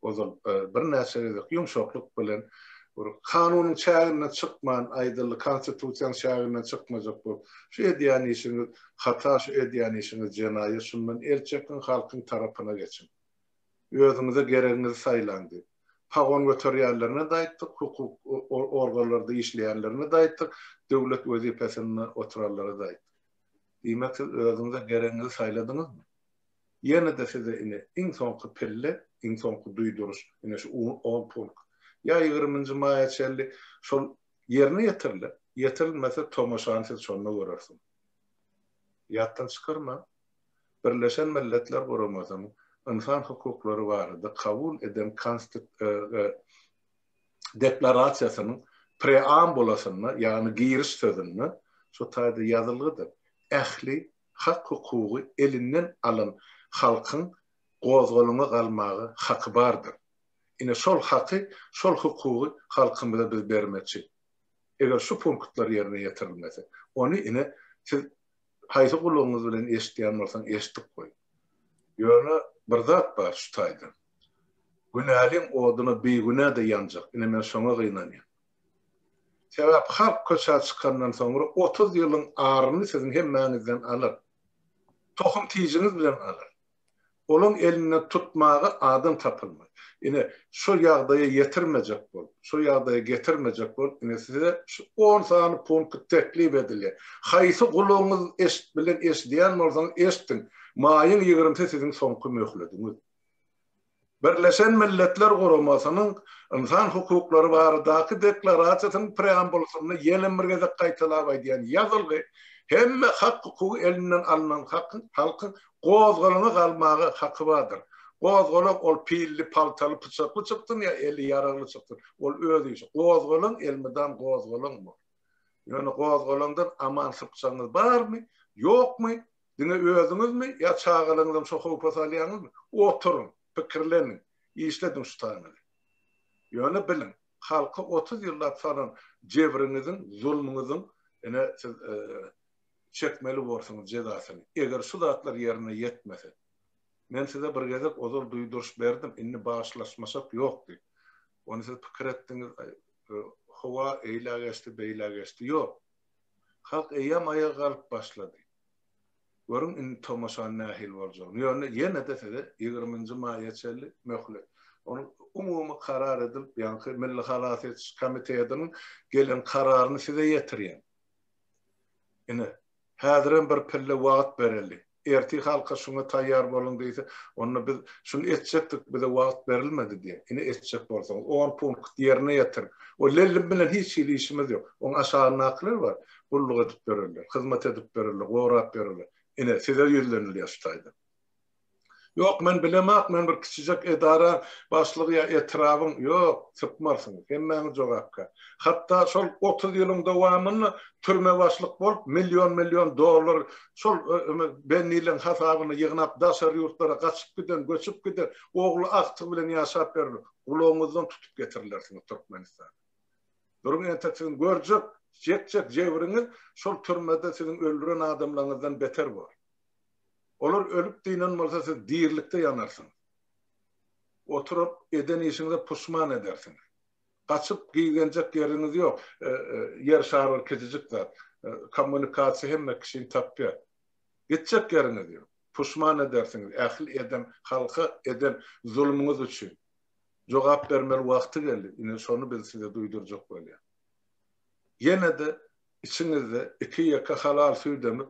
Ozal birnäçe gezek ýumşaklyk bilen bir kanunyň çäginden çykman aýdyldy, konstitusiýanyň çäginden çykmajak bolup, şu edýän işiňiz hata, şu edýän işiňiz jenaýat, şundan el çekiň, halkyň tarapyna geçiň. Özüňize geregiňizi saýlaň diýip. Pagon göterýänlerine-de aýtdyk, hukuk organlarda işleýänlerine-de aýtdyk, döwlet wezipesinde oturanlara-da aýtdyk. Diýmek siz özüňize geregiňizi saýladyňyzmy? Ýene-de size ine, iň soňky pille, iň soňky duýduryş, ine şu on punkt. Ýa ýigriminji maýa çenli şol ýerine ýetiriler, ýetirilmese tomaşany siz şonda görersiňiz. Ýatdan çykarmaň, Birleşen Milletler Guramasynyň ynsan hukuklary barada kabul eden Deklarasiýasynyň preambulasynda, ýagny giriş sözünde şu taýda ýazylgydyr, ähli hak-hukugy elinden alan halkyň gozgalaňa galmaga haky bardyr. Ine şol haky, şol hukugy halkymyza biz bermekçi. Eger şu punktlar ýerine ýetirilmese, ony ine siz haýsy gulagyňyz bilen eşidýän bolsaň eşidip goý. Ýöne bir zat bar şu taýda. Günäliň oduna bigünä-de ýanjak. Ine men şoňa gynanýan. Sebäp halk köçä çykandan soňra 30 ýylyň aryny siziň hemmäňizden alar. Tohum tijiňiz bilen alar. Olaň elinden tutmaga adam tapylmaz. Ine, şo ýagdaýa ýetirmejek bolup, şo ýagdaýa getirmejek bolup, ine size şu on sany punkt teklip edilýär. Haýsy gulagyňyz eşit bilen eşidýän bolsaňyz eşdiň. Maýyň ýigrimisi siziň soňky möhlediňiz. Birleşen Milletler Guramasynyň Ynsan hukuklary baradaky Deklarasiýasynyň preambulasynda ýene bir gezek gaýtalap aýdýan ýazylgy, hemme hak-hukugy elinden alnan hakyň, halkyň gozgalaňa galmaga haky bardyr. Gozgalaň ol pilli, paltaly, pyçakly çyksyn ýa eli ýaragly çyksyn, ol öz işi. Gozgalaň elmydam gozgalaň bor. Ýöne gozgalaňdan aman sypjagyňyz barmy, ýokmy, Diňe özüňizmi ýa çagalaryňyzam şo howpa salýaňyzmy? Oturyň, pikirleniň, işlediň şu taýyňyzy. Ýöne biliň, halka 30 ýyllap salan jebriňiziň, zulmuňyzyň ine siz çekmeli borsuňyz jezasyny. Eger şu zatlar ýerine ýetmese. Men size bir gezek ozal duýduryş berdim, indi bagyşlaşmaşak ýok diýip. Ony siz pikir etdiňiz, howa eýlä geçdi, beýlä geçdi. Ýok. Halk eýýäm aýaga galyp başlady. Görüň indi tomaşanyň nähili boljagyny. Ýöne ýene-de size ýigriminji maýa çenli möhlet. Ony umumy karar edilip, ýaňky Milli halas ediş komitetiniň gelen kararyny size ýetirýän. Ine. Häzirem bir pille wagt bereli. Ertir halka şuňa taýýar boluň diýse, onda biz şuny etjekdik, bize wagt berilmedi diýer. Ine etjek bolsaňyz, on punkt ýerine ýetiriň. O lellim bilen hiç hili işimiz ýok. Oň aşagyndakylar bar, gulluk edip ýörerler, hyzmat edip ýörerler, gorap ýörerler. Ine, size ýüzlenilýär şu taýda. Ýok, men bilemak, men bir kiçijek edara başlygy ýa etrabyň, ýok, sypmarsyňyz, hemmäňiz jogapkär. Hatda şol 30 ýylyň dowamynda türme başlyk bolup, million-million dollar şol bendileň hasabyna ýygnap daşary ýurtlara gaçyp giden, göçüp giden, ogly, agtygy bilen ýaşap ýörenler, gulagyňyzdan tutup getirilersiňiz Türkmenistana. Duruň entek siziň görjek, çekjek jebriňiz şol türmede siziň öldüren adamlaryňyzdan beter bor. Olar ölüp dynan bolsa siz dirilikde ýanarsyňyz. Oturyp eden işiňize puşman edersiňiz. Gaçyp gigenjek ýeriňiz ýok. Ýer şary bir kiçijik zat. Kommunikasiýa hemme kişini tapýar. Gitjek ýeriňiz ýok. Puşman edersiňiz ähli eden halka eden zulumyňyz üçin. Jogap bermeli wagty geldi. Ine şony biz size duýdurjak bolýas. Ýene-de Içiňizde iki-ýeke halal süýt emip,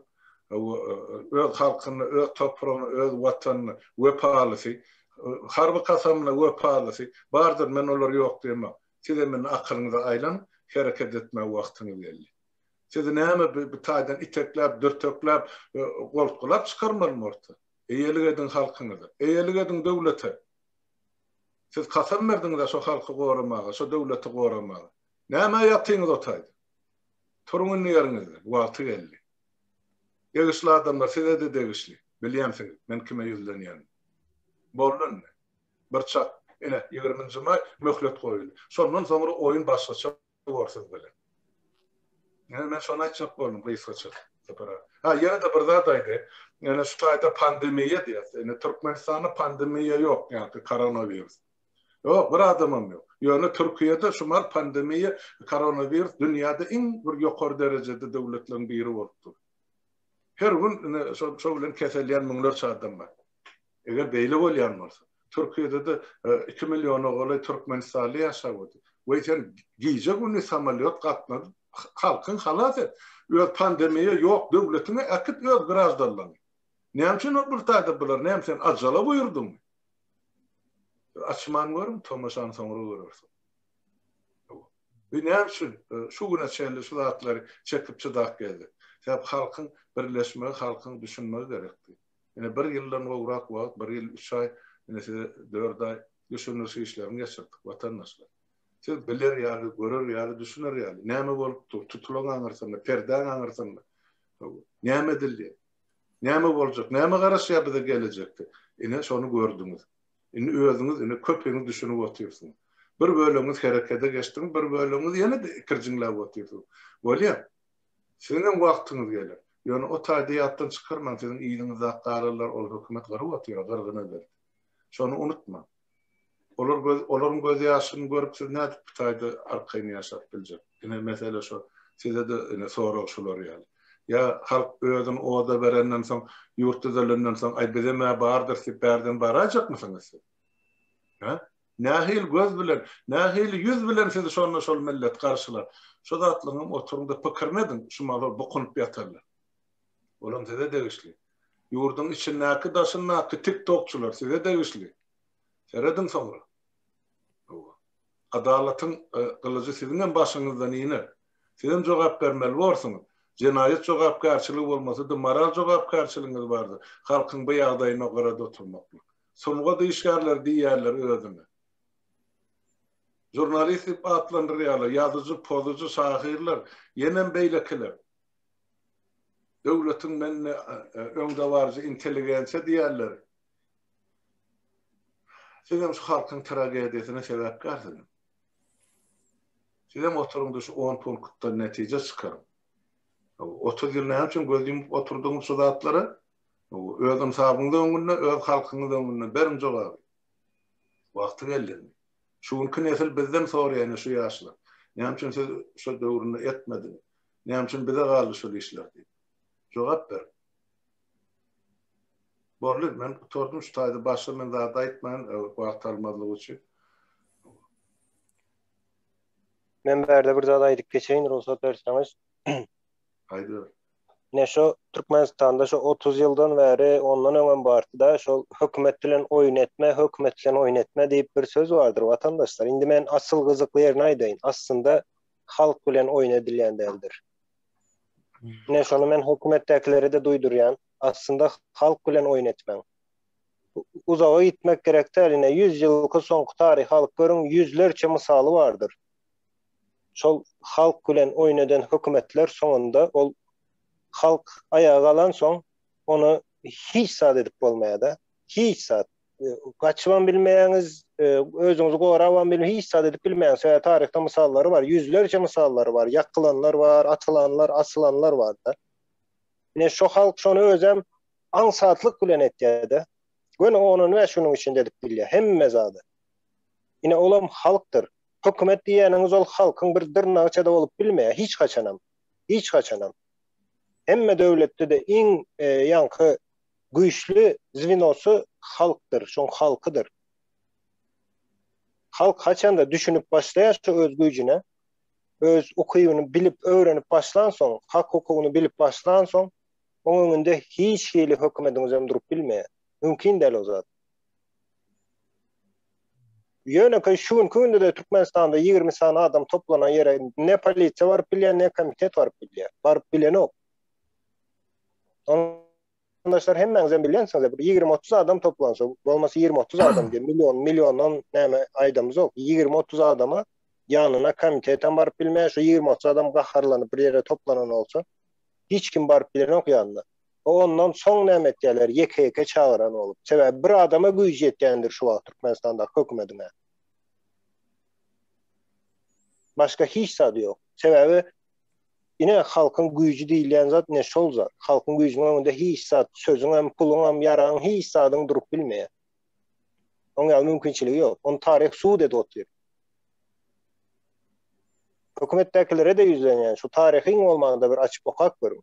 öz halkyna, öz topragyna, öz Watanyna wepalysy, harby kasamyna wepalysy bardyr, men olary ýok diýemok. Sizem indi akylyňyza aýlanyp, hereket etmäge wagtyňyz geldi. Sizi näme bu taýdan itekläp, dürtekläp, goltgulap çykarmalymy orta? Eýelik ediň halkyňyza, eýelik ediň döwlete! Siz kasam berdiňiz-ä şo halky goramaga, şo döwleti goramaga. Nämä ýatyňyz o taýda? Turuň indi ýeriňizden, wagty geldi. Degişli adamlar, size-de degişli. Bilýänsiňiz, men kime ýüzlenýänimi. Boldy indi. Bir çak, ine, ýigriminji maý möhlet goýuldy. Şondan soňra oýun başgaça bor siz bilen. Ine, men şony aýtjak boldum gysgaça, Sapar aga. Ha, ýene-de bir zat aýdaýyn. Ine, şu taýda pandemiýa diýýäs. Ine, Türkmenistanda pandemiýa ýok, ýagny koronawirus. Ýok, bir adamam ýok. Ýöne Türkiýede şu mal pandemiýa, koronawirus dünýäde iň bir ýokary derejede döwletleriň biri bolup dur. Her gün ine şo şo bilen keselýän müňlerçe adam bar. Eger beýle bolýan bolsa, Türkiýede-de 2 milliona golaý türkmenistanly ýaşap otyr. Weý sen gije-gündiz samolýot gatnadyp halkyňy halas et. Öz pandemiýa ýok döwletiňe äkit öz graždanlaryňy. Näme üçin ol bir taýda bular näme sen ajala buýurdyňmy? Açman görüň, tomaşany soňra görersiň. Bu näme üçin şu güne çenli şu zatlary çekip çydap geldik? Sebäp halkyň birleşmegi, halkyň düşünmegi gerekdi. Ine bir ýyldan gowrak wagt, bir ýyl üç aý, ine size dört aý düşündiriş işlerini geçirdik, watandaşlar. Siz biler ýaly, görer ýaly, düşüner ýaly, näme bolup dur, tutulan aňyrsynda, perdäň aňyrsynda näme edilýär? Näme boljak? Näme garaşýar bize gelejekde? Ine, şony gördüňiz. Indi özüňiz ine köpüňiz düşünip otyrsyňyz. Bir bölegiňiz herekede geçdiňiz, bir bölegiňiz ýene-de ikirjiňläp otyrsyňyz. Bolýar. Siziňem wagtyňyz geler. Ýöne o taýda ýatdan çykarmaň, siziň yzyňyzdaky galanlar ol hökümet gyryp otyr, gyrgyna berdi. Şony unutmaň. Olar göz olaryň göz ýaşyny görüp siz nädip bu taýda arkaýyn ýaşap biljek? Ine mesele şo. Size-de ine sorag şular ýaly. Ýa halk özüni oda berenden soň, ýurt düzelenden soň, aý bizem-ä bardyrys diýip bärden baraýjakmysyňyz siz? Hä? Nähili göz bilen, nähili ýüz bilen sizi şonda şol millet garşylar? Şo zatlaryňam oturyň-da pikirini ediň, şu mahal bukunyp ýatanlar. Olam size degişli. Ýurduň içindäki, daşyndaky tik-tokçylar size degişli. Serediň soňra. Hawa. Adalatyň gylyjy siziňem başyňyzdan iner. Sizem jogap bermeli borsuňyz. Jenaýat jogapkärçiligi bolmasa-da, moral jogapkärçiligiňiz bardyr. Halkyň bu ýagdaýyna gyrada oturmaklyk. Sungat işgärleri diýýärler özüne. Žurnalist diýip atlandyrýarlar, ýazyjy, pozujy, şahyrlar, ýenem beýlekiler. Döwletiň men öňdebaryjy intelligensiýa diýýärler. Sizem şu halkyň tragediýasyna sebäpkärsiňiz. Sizem oturyň-da şu on punktdan netije çykaryň. 30 ýyl näme üçin göz ýumup oturdyňyz şu zatlara? Öz ynsabyňyz öňünde, öz halkyňyz öňünde beriň jogaby. Wagty geldi indi. Şu günki nesil bizden soraýar ine şu ýaşlar. Näme üçin siz şo döwründe etmediňiz? Näme üçin bize galdy şol işler diýip. Jogap beriň. Boldy, men gutardym şu taýda başga men zat aýtmaýyn wagt almazlyk üçin. Men bärde bir zat aýdyp geçeýin rugsat berseňiz. Aýdyber. Ine şu Türkmenistanda şu 30 ýyldan bäri ondan öňem bardy-da şol hökümet bilen oýun etme, hökümet bilen oýun etme diýip bir söz bardyr watandaşlar. Indi men asyl gyzykly ýerini aýdaýyn. Aslynda halk bilen oýun edilýän däldir. Ine şony men hökümetdäkilere-de duýdurýan. Aslynda halk bilen oýun etmäň. Uzaga gitmek gerek däl, ine 100 ýylky soňky taryhy alyp görüň, ýüzlerçe mysaly bardyr. Şol halk bilen oýun eden hökümetler soňunda ol halk aýaga galansoň ony hiç zat edip bolmaýar-da. Hiç zat. Gaçybam bilmeýäňiz, özüňizi gorabam bilmeýäňiz, hiç zat edip bilmeýäňiz. Sebäbi taryhda mysallary bar, ýüzlerçe mysallary bar. Ýakylanlar bar, atylanlar, asylanlar bar-da. Ine şo halk şony özem aňsatlyk bilen etýär-de. Göni on-on bäş günüň içinde edip bilýär hemme zady. Ine olam halkdyr. Hökümet diýýäniňiz ol halkyň bir dyrnagyça-da bolup bilmeýär hiç haçanam. Hiç haçanam. Hemme döwletde-de iň ýaňky güýçli zwinosy halkdyr, şoň halkydyr. Halk haçanda düşünip başlaýar şu öz güýjüne, öz ukybyny bilip, öwrenip başlansoň, hak-hukugyny bilip başlansoň, oň öňünde hiç hili hökümediňizem durup bilmeýär. Mümkin däl o zat. Ýönekeý şu günki günde-de Türkmenistanda 20 sany adam toplanan ýere ne polisiýa baryp bilýär, ne komitet baryp bilýär. Baryp bilenok. Watandaşlar hemmäňizem bilýänsiňiz, bir 20-30 adam toplansa, bolmasa 20-30 adam diýip, million, milliondan näme aýdamyzok. 20-30 adama ýanyna komitetem baryp bilmeýär, şu 20-30 adam gaharlanyp bir ýere toplanan bolsa, hiç kim baryp bilenok ýanyna. O ondan soň näme etýärler, ýeke-ýeke çagyran bolup. Sebäbi bir adama güýji ýetýändir şu wagt Türkmenistandaky hökümediň. Başga hiç zady ýok. Sebäbi ine halkyň güýji diýilýän zat ine şol zat. Halkyň güýjüniň öňünde hiç zat, sözüňem, puluňam, ýaragyň hiç zadyň durup bilmeýär. Oň ýaly mümkinçiligi ýok. Ony taryh subut edip otyr. Hökümetdäkilere-de ýüzlenýän, şu taryhy iň bolmanda bir açyp okap görüň.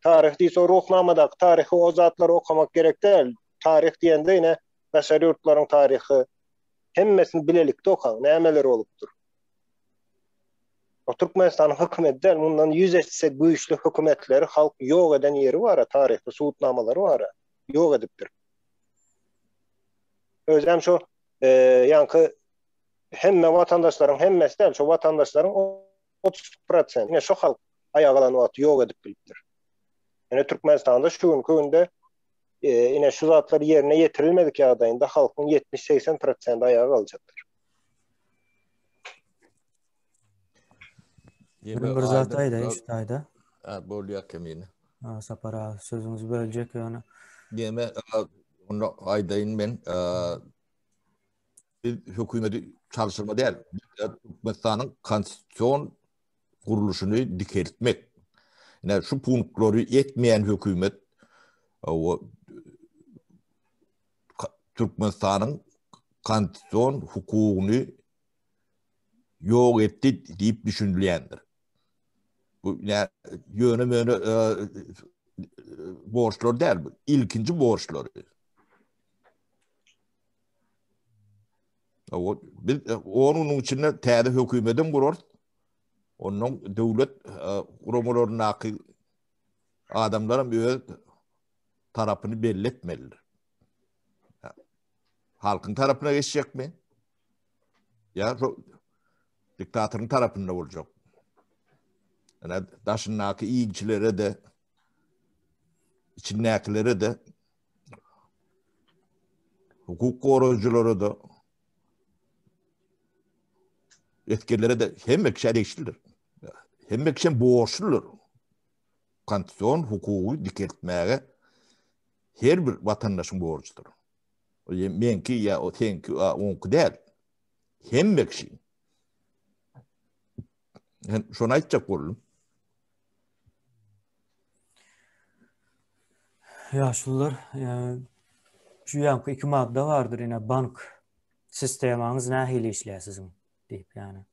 Taryh diýse o Ruhnamadaky taryhy o zatlary okamak gerek däl. Taryh diýende ine daşary ýurtlaryň taryhy hemmesini bilelikde okaň, nämeler bolupdyr. O Türkmenistanyň hökümeti däl, mundan 100 esse güýçli hökümetleri halk ýok eden ýeri bar, taryhda subutnamalary bar, ýok edipdir. Özem şo e, ýaňky hemme watandaşlaryň hemmesi däl, şo watandaşlaryň 30% ine şo halk aýaga galan wagty ýok edip bilipdir. Ine Türkmenistanda şu günki günde e, ine şu zatlar ýerine ýetirilmedik ýagdaýynda halkyň 70-80 prosenti aýaga galjakdyr. Men bir zat aýdaýyn şu taýda. Ha, bolýar kemine. Ha, Sapar aga sözüňizi böljek ýöne. Diýme, onda aýdaýyn men, Biz hökümeti çalşyrma däl, Türkmenistanyň konstitusion gurluşyny dikeltmek. Ine şu punktlary etmeýän hökümet o Türkmenistanyň konstitusion hukugyny ýok etdi diýip düşünilýändir. Bu ýöne möne borçlar däl bu. Ilkinji borçlary. O biz 10 günüň içinde täze hökümetem gurarys. Ondan döwlet e, guramalaryndaky adamlaram öz tarapyny belli etmelidir. Halkyň tarapyna geçjekmi? Ýa şu diktatoryň tarapynda boljak. Ýa daşyndaky ilçilere de içindäkilere de hukuk goraýjylara da esgerlere de hemme kişä degişlidir. Hemme kişi borçludyr. Konstitusion hukugy dikeltmäge her bir watandaşyň borjudyr. O meňki ýa o seňki, oňky däl. Hemme kişi. Men şony aýtjak boldum. Ýaşulular, şu ýanky iki madda bardyr, ine bank sistemaňyz nähili işleýär siziň diýip, ýani.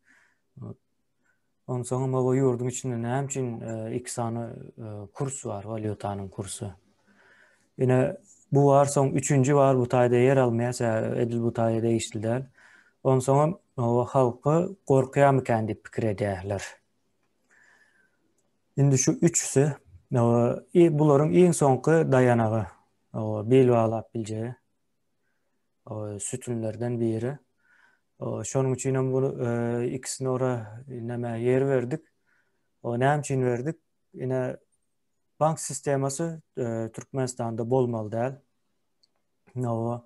Onsoň hem o ýurduň içinde näme üçin e, iki sany e, kurs bar, walýutanyň kursy. Ine bu bar, soň üçünji bar, bu taýda ýer almaýar, sebäbi edil bu taýda degişli däl. Onsoň hem o halky gorkýarmykan diýip pikir edýärler. Indi şu üçüsi. Bularyň iň soňky daýanagy, bil baglap biljegi sütünlerden biri. Şonuň üçin hem bu ikisini ora näme ýer berdik. O näme üçin berdik? Ine bank sistemasy Türkmenistanda bolmaly däl. Owa,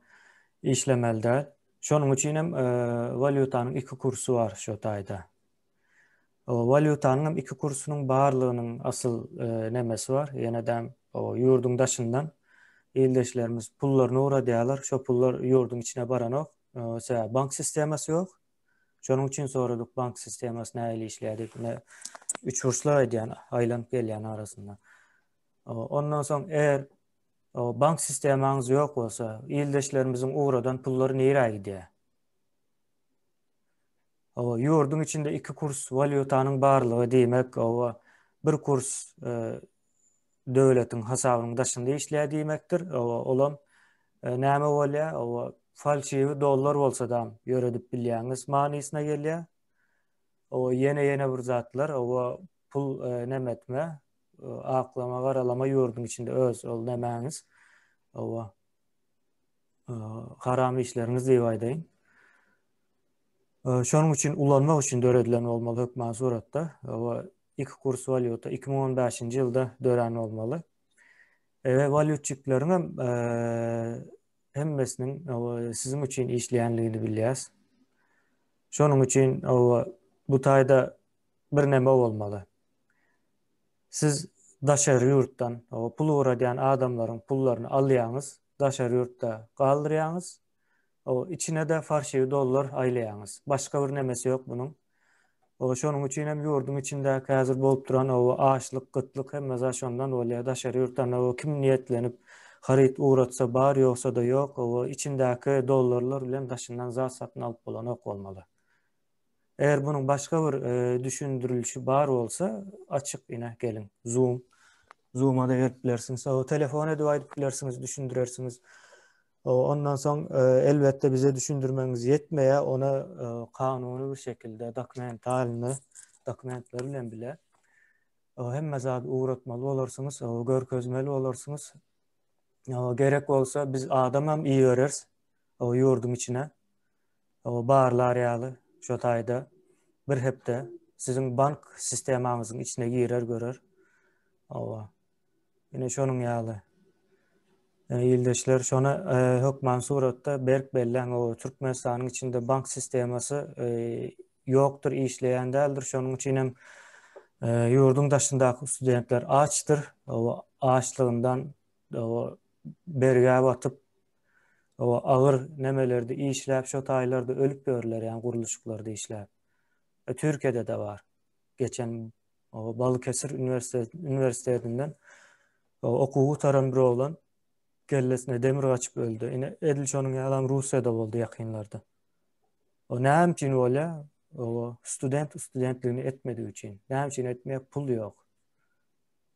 işlemeli däl. Şonuň üçin hem walýutanyň iki kursy bar şu taýda. Walýutanyň hem iki kursunyň barlygynyň asyl nemesi bar. Ýene-de ýurduň daşyndan ildeşlerimiz pullaryny ugradýarlar. Şo pullar ýurduň içine baranok. Sebäbi bank sistemasy ýok. Şonuň üçin soradyk bank sistemasy nähili işleýär diýip. Ine üçburçlar aýdýan, aýlanyp gelýän arasynda. Ondan soň eger bank sistemaňyz ýok bolsa, ildeşlerimiziň ugradan pullary nirä gidýär? Hawa, ýurduň içinde iki kurs walýutanyň barlygy diýmek, hawa, bir kurs e, döwletiň hasabynyň daşynda işleýär diýmekdir. Hawa, olam e, näme bolýar? Hawa, falşiwi dollar bolsa da ýöredip bilýäňiz manysyna gelýär. Hawa, ýene ýene bir zatlar, hawa, pul e, näme etme, e, aklama, garalama ýurduň içinde öz ol nämäňiz. Hawa, e, haram işleriňiz diýip aýdaýyn. Şonuň üçin ulanmak üçin döredilen bolmaly hökman suratda. We iki kurs walýuta 2015-nji ýylda dörän bolmaly. We walýutçikleriň hem hemmesiniň siziň üçin işleýänligini bilýäs. Şonuň üçin bu taýda bir neme bolmaly. Siz daşary ýurtdan pul ugradýan adamlaryň pullaryny alýaňyz, daşary ýurtda galdyrýaňyz. O içine-de farşiwi dollar aýlaýaňyz. Başga bir nemesi ýok bunuň. O şonuň üçin hem ýurduň içindäki häzir bolup duran o açlyk, gytlyk hemme zat şondan bolýar. Daşary ýurtdan o kim niýetlenip haryt ugratsa bar, ýogsa-da ýok. O içindäki dollarlar bilen daşyndan zat satyn alyp bolanok bolmaly. Eger bunuň başga bir düşündirilişi bar bolsa, açyk ine geliň. Zoom. Zoom-a da gelip bilersiňiz. O telefon edip aýdyp bilersiňiz, düşündirersiňiz. Ondan soň elbetde bize düşündirmegiňiz ýetmeýär, ony kanuny bir şekilde dokumentalny, dokumentler bilen bile hemme zady ugratmaly bolarsyňyz, görkezmeli bolarsyňyz. Gerek bolsa biz adamam ibereris ýurduň içine. Barlar ýaly şo taýda bir hepde siziň bank sistemaňyzyň içine girer görer. Owa. Ine şonuň ýaly. Ildeşler şony hökman suratda berk belläň o Türkmenistanyň içinde bank sistemasy ýokdur, işleýän däldir. Şonuň üçin hem ýurduň daşyndaky studentler açdyr. O açlygyndan o bergä batyp o agyr nemelerde işläp şo taýlarda ölüp ýörler, ýani gurluşyklarda işläp. Türkiýede-de bar. Geçen Balykesir uniwersitetinden okuw gutaran bir oglan kellesine demir gaçyp öldi. Ine edil şonuň ýalam Russiýada boldy ýakynlarda. O näme üçin bolýar? O student studentligini etmedigi üçin. Näme üçin etmeýär? Pul ýok.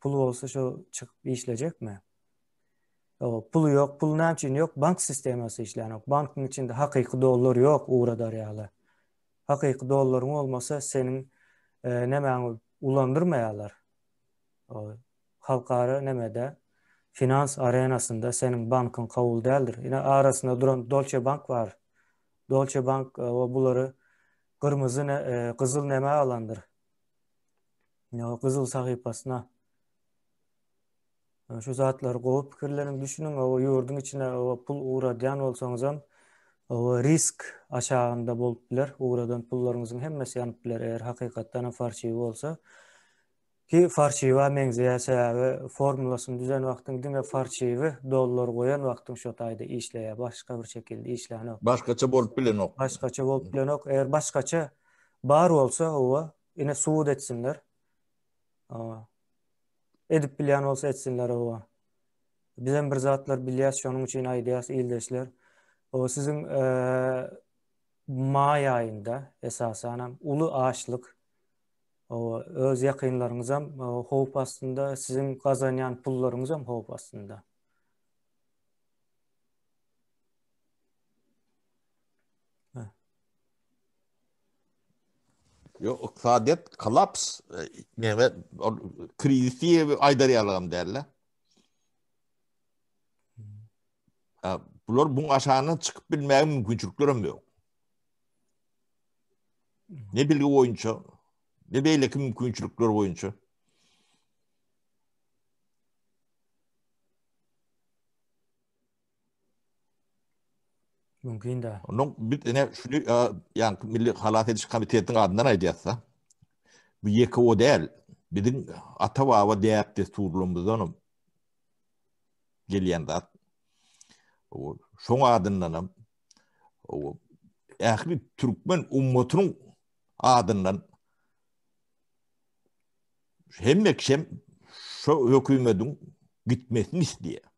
Pul bolsa şo çykyp işlejekmi? O pul ýok, pul näme üçin ýok? Bank sistemasy işlänok. Bankyň içinde hakyky dollar ýok ugradar ýaly. Hakyky dollaryň bolmasa seniň nemäňi ulandyrmaýarlar. Halkara nemede finans arenasynda seniň bankyň kabul däldir. Ine arasynda duran Dolce Bank bar. Dolce Bank o bulary gyrmyzy ne gyzyl neme alandyr. Gyzyl sahypasyna. Şu zatlary gowy pikirleniň, düşüniň, o ýurduň içine o pul ugradýan bolsaňyzam, o risk aşagynda bolup biler. Ugradan pullaryňyzyň hemmesi ýanyp biler, eger hakykatdan hem farşiwi bolsa. Ki farşiwa meňzeýär, sebäbi formulasyny düzen wagtyň diňe farşiwi dollar goýan wagtyň şo taýda işleýär, başga bir şekilde işlänok. Başgaça bolup bilenok. Başgaça bolup bilenok. Eger başgaça bar bolsa, hawa, ine subut etsinler. Hawa. Edip bilýän bolsa etsinler owa. Bizem bir zatlar bilýäs şonuň üçin aýdýas ildeşler. O siziň maý aýynda esasanam uly açlyk owa öz ýakynlaryňyzam howp astynda siziň gazanýan pullaryňyzam howp astynda. Ýok, ykdysadyýet kollaps, näme, ol krizis diýip aýdar ýalygam däl-de. Bular buň aşagyndan çykyp bilmäge mümkinçilikleri hem ýok. Ne bilgi boýunça, ne beýleki mümkinçilikler boýunça. Mümkin de. Ondan biz ene şunu ýa Milli Halas ediş komitetiniň adyndan aýdýarsa, bu ýeke o däl. Biziň ata-baba däp-dessurlarymyzdan hem gelýän zat. O şoň adyndan hem o ähli türkmen ummatynyň adyndan hemme kişi şu hökümetiň gitmesini isleýär.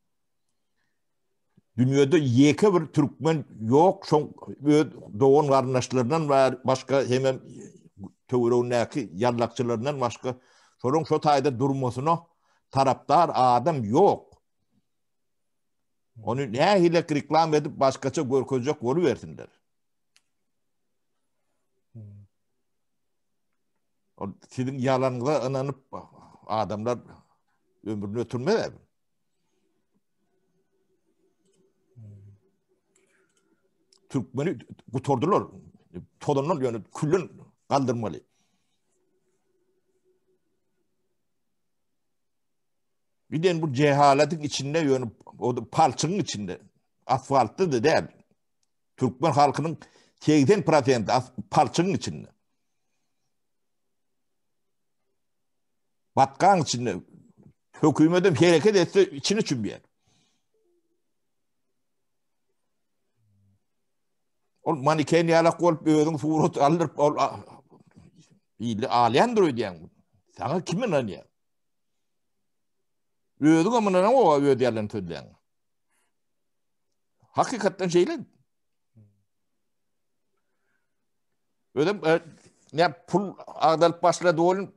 Dünýede ýeke bir türkmen ýok, şoň öz dogan garyndaşlaryndan başga hemem töweregindäki ýallakçylaryndan başga şolaryň şo taýda durmasyna tarapdar adam ýok. Ony nähili reklama edip başgaça görkezjek bolubersinler. Ol siziň ýalanyňyza ynanyp adamlar ömrüni ötürmez. Türkmeni gutardylar. Tozandan ýöne küllen galdyrmaly. Giden bu cehaletin içinde ýöne o palçygyň içinde asfaltda da däl. Türkmen halkynyň 80% palçygyň içinde. Batgaň içinde hökümetem hereket etse içine çümýär. Ol maniken ýalak bolup özüň surat aldyryp ol ýyly alýandyr öýdýäň. Saňa kim ynanýar? Özüň hem ynanaň o öz ýalan sözleň. Hakykatdan şeýle. Özüm e, ne pul agdalyp başlady bolun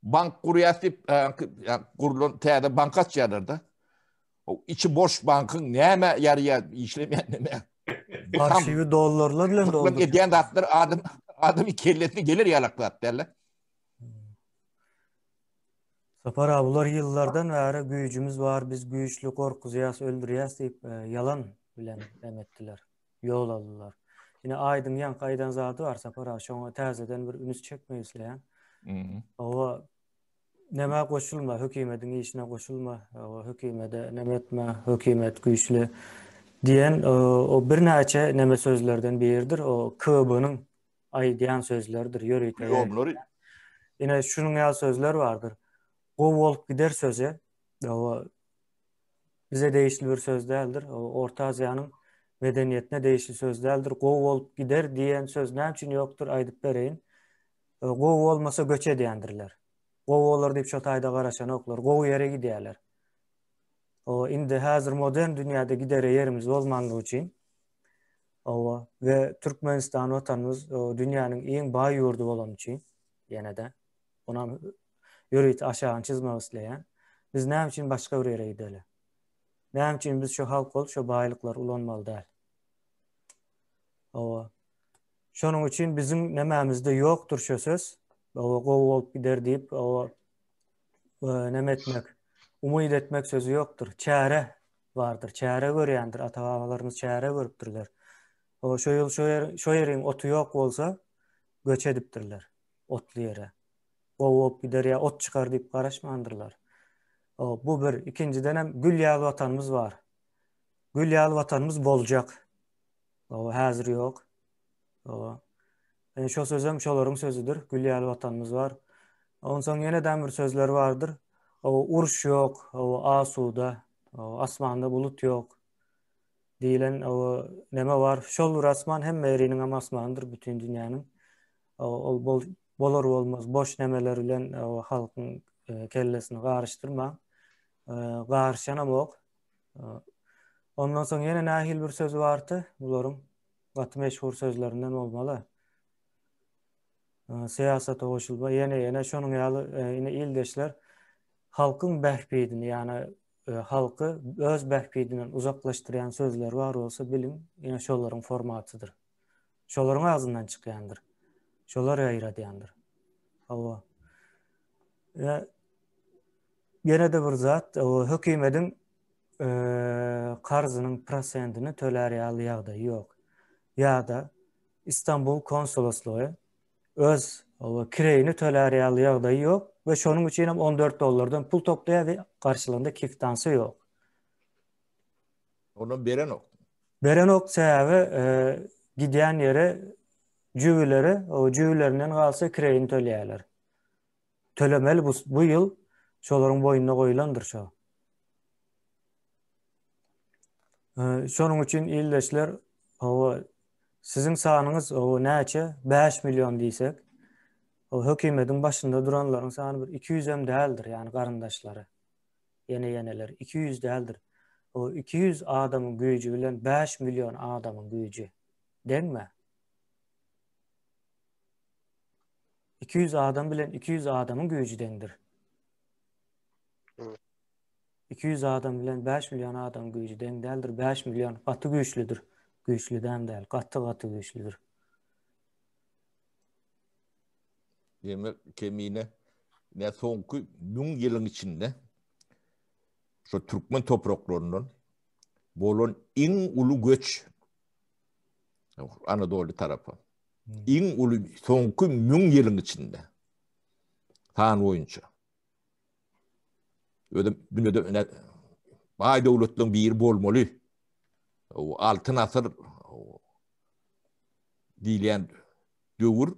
bank gurýas diýip e, gurlan täze bank açýarlar da. O içi boş bankyň näme ýarýar işlemeýän näme. Arşiwi dollarlar bilen dolduryp. Edýän zatlar adam adamyň kellesine geler ýalak zat däl. Sapar abi bular ýyllardan bäri güýjümiz bar biz güýçli gorkuzýas öldürýäs diýip e, ýalan bilen em etdiler. Ýol aldylar. Ine Aýdyň ýaňky aýdan zady bar Sapar aga şoňa täzeden bir üns çekmek isleýän. Owa nämä goşulma, hökümediň işine goşulma, owa hökümede neme etme, hökümet güýçli diýen o birnäçe neme sözlerden biridir. O KB-nyň aýdýan sözleridir ýörite. Ýomlary. Ine şunuň ýaly sözler bardyr. Gowy bolup gider sözi. Owa bize degişli bir söz däldir. Orta Aziýanyň medeniýetine degişli söz däldir. Gowy bolup gider diýen söz näme üçin ýokdur aýdyp bereýin. Gowy bolmasa göç edýändirler. Gowy bolar diýip şo taýda garaşanoklar. Gowy ýere gidýärler. O indi häzir modern dünýäde gidere ýerimiz bolmanlygy üçin Owa we Türkmenistan watanymyz dünýäniň iň baý ýurdy bolany üçin ýene-de onam ýörite aşagyny çyzmak isleýän. Biz näme üçin başga bir ýere gideli? Näme üçin biz şu halk bolup şu baýlyklary ulanmaly däl? Owa. Şonuň üçin biziň nämämizde ýokdur şu söz. Owa gowy bolup gider diýip, owa näme etmek, umyt etmek sözi ýokdur. Çäre bardyr. Çäre görýändir. Ata-babalarymyz çäre görüpdirler. Owa şo ýyl şo ýer şo ýeriň oty ýok bolsa göç edipdirler otly ýere. Gowy bolup gider ýa ot çykar diýip garaşmandyrlar. O, bu bir. Ikinjidenem gül ýaly watanymyz bar. Gül ýaly watanymyz boljak. O, häzir ýok. O, yani şo sözem şolaryň sözüdir. Gül ýaly watanymyz bar. Onsoň ýene-de bir sözler bardyr. O, uruş ýok, o, asuda, o, asmanda bulut ýok diýlen o, neme bar. Şol bir asman hemme ýeriniň hem asmanydyr bütin dünýäniň. Ol bol, bolar bolmaz boş nemeler bilen halkyň e, kellesini garyşdyrmaň. E, garyşanam ok. E, ondan soň ýene nähili bir sözi bardy bularyň gaty meşhur sözlerinden bolmaly. Syýasata goşulma ýene ýene şonuň ýaly ine ildeşler halkyň bähbidini ýagny halky öz bähbidinden uzaklaşdyrýan sözler bar bolsa biliň ine şolaryň formatydyr. Şolaryň agzyndan çykýandyr. Şolar ýaýradýandyr. Hawa. Ýa ýene-de bir zat, o hökümediň karzynyň prosentini tölär ýaly ýagdaýy ýok. Ýa-da Istanbul konsoloslygy öz kireýini tölär ýaly ýagdaýy ýok we şonuň üçin hem 14 dollardan pul toplaýar we garşylygynda kwitansiýa ýok. Ondan berenok. Berenok sebäbi e, gidýän ýere jübüleri, o jübülerinden galsa kireýini töleýärler. Tölemeli bu, bu ýyl şolaryň boýnuna goýulandyr şo. Şonuň üçin ildeşler, hawa, siziň sanyňyz hawa näçe? 5 million diýsek, o hökümetiň başynda duranlaryň sany bir 200 hem däldir, ýagny garyndaşlary. Ýene-ýeneler 200 däldir. O 200 adamyň güýji bilen 5 million adamyň güýji deňmi? 200 adam bilen 200 adamyň güýji deňdir. 200 adam bilen 5 million adamyň güýji deň däldir. 5 million gaty güýçlüdir. Güýçli däm däl, gaty-gaty güýçlüdir. Demek kemine ne soňky 1000 ýylyň içinde şu türkmen topraklaryndan bolan iň uly göç Anadolu tarapa. Iň uly soňky 1000 ýylyň içinde san boýunça. Özüm dünýede ine baý döwletleriň biri bolmaly. O altyn asyr diýilýän döwür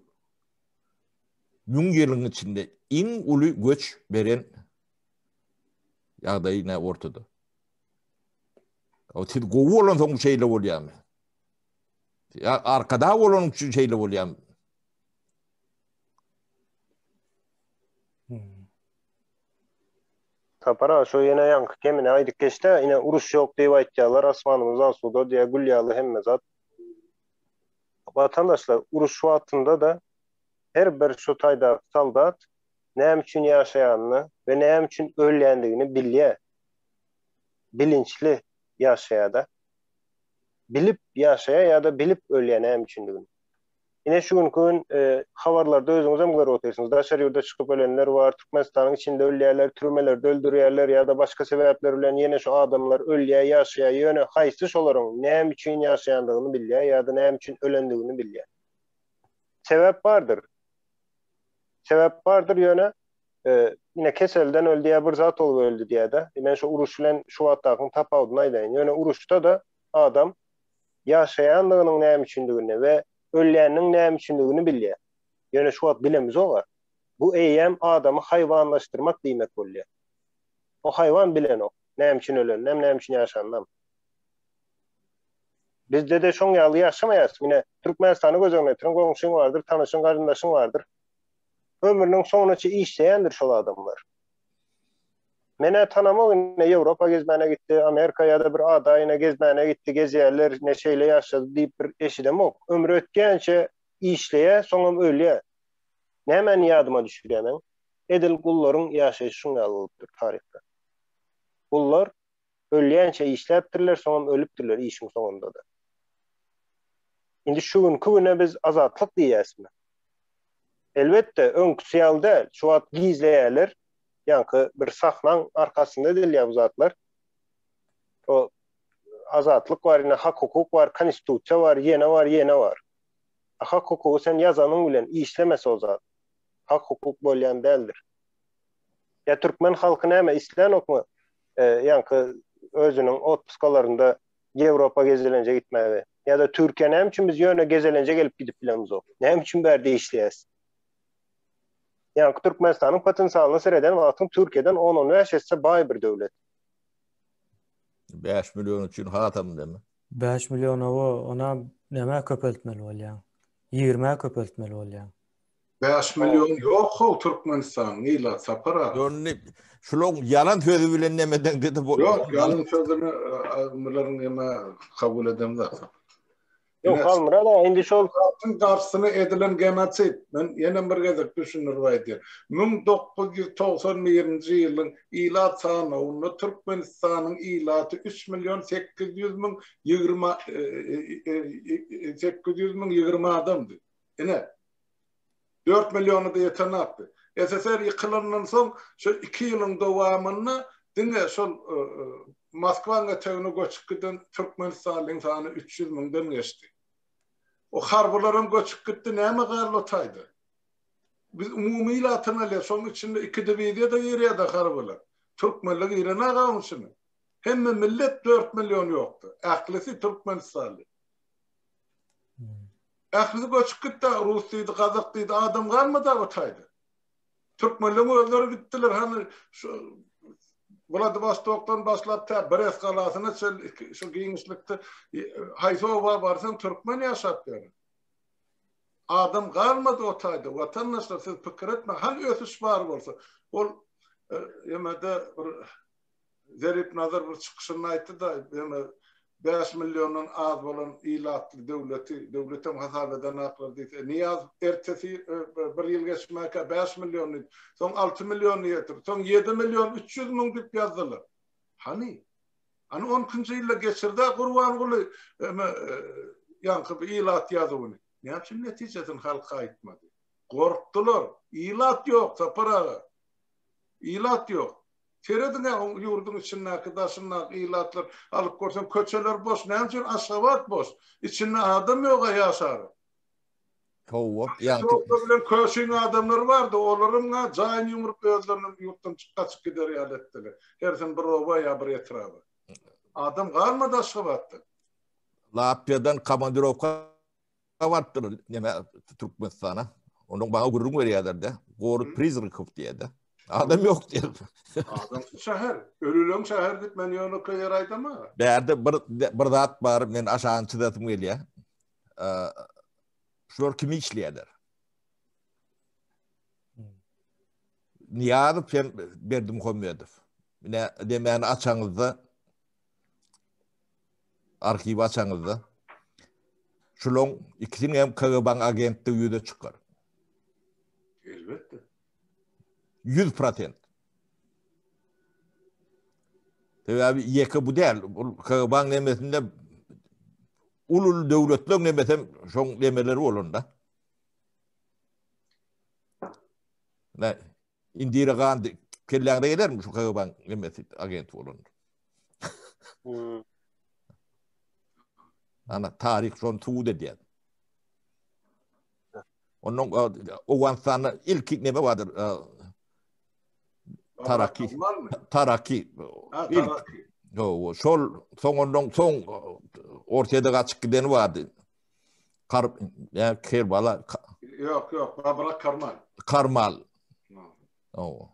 1000 ýylyň içinde iň uly göç beren ýagdaýy ne ortada. O siz gowy bolansoň şeýle bolýarmy? Ýa arkadag bolanyň üçin şeýle bolýarmy? Sapar aga şo ýene ýaňky kemine aýdyp geçdä, ine uruş ýok diýip aýtýarlar, asmanymyz asuda diýýär, gül ýaly hemme zat. Watandaşlar, uruş wagtynda-da her bir şu taýdaky soldat näme üçin ýaşaýanyny we näme üçin ölýändigini bilýär. Bilinçli ýaşaýar-da. Bilip ýaşaýar ýa-da bilip ölýär näme üçindigini. Ine şu günki gün habarlarda özüňiz hem görüp otyrsyňyz. Daşary ýurda çykyp ölenler bar, Türkmenistanyň içinde ölýärler, türmelerde öldürýärler ýa-da başga sebäpler bilen ýene şu adamlar ölýär, ýaşaýar. Ýöne haýsy şolaryň näme üçin ýaşaýandygyny bilýär ýa-da näme üçin ölendigini bilýär. Sebäp bardyr. Sebäp bardyr ýöne ine keselden öldi ýa bir zat bolup öldi diýýär-de. Men şu uruş bilen şu wagtdakyň tapawudyny aýdaýyn. Ýöne uruşda-da adam ýaşaýandygynyň näme üçindigini we ölýäniniň näme üçindigini bilýär. Ýöne şu wagt bilemizog-a. Bu eýýäm adamy haýwanlaşdyrmak diýmek bolýar. O haýwan bilenok, näme üçin öleninem, näme üçin ýaşanynam. Bizde-de şoň ýaly ýaşamaýarys. Ine, Türkmenistany göz öňüne getiriň, goňşyň bardyr, tanyşyň, garyndaşyň bardyr. Ömrüniň soňunaça işleýändir şol adamlar. Men-ä tanamok ine Ýewropa gezmäne gitdi, Amerika ýa-da bir ada ine gezmäne gitdi, gezýärler, ine şeýle ýaşady diýip bir eşidemok. Ömri ötýänçe işleýär, soňam ölýär. Nämäni ýadyma düşürýär meň? Edil gullaryň ýaşaýşy şuň ýaly bolupdyr taryhda. Gullar ölýänçe işläpdirler, soňam ölüpdirler işiň soňunda-da. Indi şu günki güne biz azatlyk diýýäsmi? Elbetde, öňküsi ýaly däl. Şu wagt gizleýärler. Ýaňky bir sahnaň arkasynda edilýär bu zatlar. O azatlyk bar, ine hak-hukuk bar, konstitusiýa bar, ýene bar, ýene bar. A hak-hukugy sen ýazanyň bilen işlemese o zat, hak-hukuk bolýan däldir. Ýa türkmen halky näme islänokmy ýaňky özüniň otpuskalarynda Ýewropa gezelenje gitmäge? Ýa-da Türkiýä näme üçin biz ýöne gezelenje gelip gidip bilemizok? Näme üçin bärde işleýäs? Ýaňky Türkmenistanyň potensialyna sereden wagtyň Türkiýeden on-on bäş esse baý bir döwlet. 5 million üçin hasam deme. 5 million owo, ona nämä köpeltmeli bolýaň? 20-ä köpeltmeli bolýaň. 5 million ýok how Türkmenistanyň ilat Sapar aga. Ony şulaň ýalan sözi bilen nemeden dedi bu. Ýok ýalan sözüni bularyň neme kabul edemzok. Ýok Halmyrat aga indi şol halkyň garşysyna edilen genosid men ýene bir gezek düşündirip aýdýan. 1991-nji ýylyň ilat sanawynda Türkmenistanyň ilaty 3 million 800 müň 20 800 müň 20 adamdy. Ine. 4 milliona-da ýetenokdy. SSR ýykylandan soň şu 2 ýylyň dowamynda diňe şol Moskwaň etegine göçüp giden türkmenistanlyň sany 300 müňden geçdi. O harbylaram göçüp gitdi, näme galdy o taýda? Biz umumy ilatyny alýas, şonuň içinde iki diwiziýa-da girýär-de harbylar. Türkmenler girenok-a onuň içine. Hemme millet 4 million ýokdy. Ählisi türkmenistanly. Ählisi göçüp gitdi, rus diýdi, gazak diýdi, adam galmady o taýda. Türkmenleň özleri gitdiler, hany şu Wladivostokdan başlap tä Brest galasyna çenli şu giňişlikde haýsy oba barsaň türkmen ýaşap ýör. Adam galmady o taýda. Watandaşlar siz pikir etmäň, hany ösüş bar bolsa, ol ýemede bir Zerip Nazar bir çykyşynda aýtdy-da, ýöne 5 milliondan az bolan ilatly döwleti, döwletem hasap edenaklar diýse, Nyýaz ertesi bir ýyl geçmäkä 5 million diýip, soň 6 million ýetirdi, soň 7 million 300 müň diýip ýazdylar. Hany? Hany 12-nji ýylda geçirdi Gurbanguly ýaňky bir ilat ýazuwyny. Näme üçin netijesini halka aýtmady? Gorkdular. Ilat ýok, Sapar aga. Ilat ýok. Serediň-ä oň ýurduň içindäki, daşyndaky ilatlar alyp görseň köçeler boş. Näme üçin Aşgabat boş? Içinde adam ýog-a ýaşara. Hawa, ýaňky. Şolar bilen köşüň adamlary bardy, olaryň-a jaýyny ýumrup özlerinem ýurtdan çyk gaçyp gider ýaly etdiler. Hersini bir oba ýa bir etraba. Adam galmady Aşgabatda. Latwiýadan komandirowka barypdyr neme Türkmenistana. Onuň maňa gürrüň berýärler-de. Gorod prizrakow diýýär-de. Adam ýok diýýär. Adamsyz şäher. Ölüleň şäheri diýip men ýönekeý ýer aýdama. Bärde bir bir zat bar, men aşagyny çyzasym gelýär. Şular kimi işleýärler? Nyýazow hem Berdimuhamedow. Ine, demäni açaňyzda arhiwi açaňyzda şulaň ikisiniň hem KGB-niň agentdigi ýüze çykar. Elbetde. 100%. Sebäbi ýeke bu däl. Bu KGB-niň nemesinde uly-uly döwletleň nemesem şoň nemeleri bolanda. Ne Indira Gandhi kelläňde gelermi şu KGB-niň nemesi agenti bolan? Hmm. Ana taryh şony subut edýär. Ondan Owganystanda ilki neme bardyr? Taraki. Taraki. Taraki. Yo, şol soň ondan soň Ortaýda gaçyp gideni bardy. Kar ya Kerbala. Ýok, ýok, Babrak Karmal. Karmal. Owa.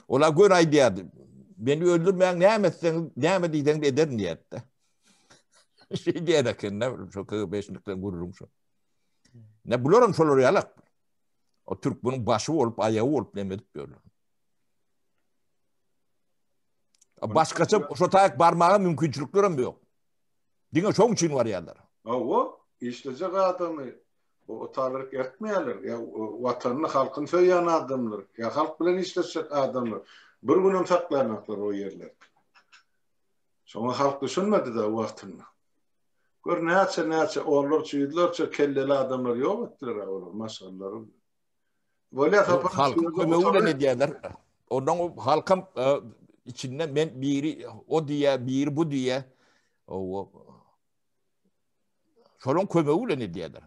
Ola gör aýdýardy. Meni öldürmäň näme etseňiz, näme diýseňiz ederin diýerdi. Şeý diýer eken, şo KGB-şnikden gürrüň şo. Ne bularam şolar ýalak. O türkmeniň başy bolup, aýagy bolup näme edip ýörler. Başgaça şo taýak barmaga mümkinçilikler hem ýok. Diňe şoň üçin barýarlar. Hawa, işlejek adamy otalyk etmeýärler. Ýa watanyny, halkyny söýýän adamlar, ýa halk bilen işleşjek adamlar bir günem saklaýanoklar o ýerlerde. Şoňa halk düşünmedi-de wagtynda. Gör näçe-näçe onlarça, ýüzlerçe kelleli adamlar ýok etdiler olar maşgalalary bilen. Bolýa Sapar halkyň kömegi bilen edýärler. Ondan halkam e, içinde men biri o diýýär, biri bu diýýär. O Şonuň kömegi bilen edýärler.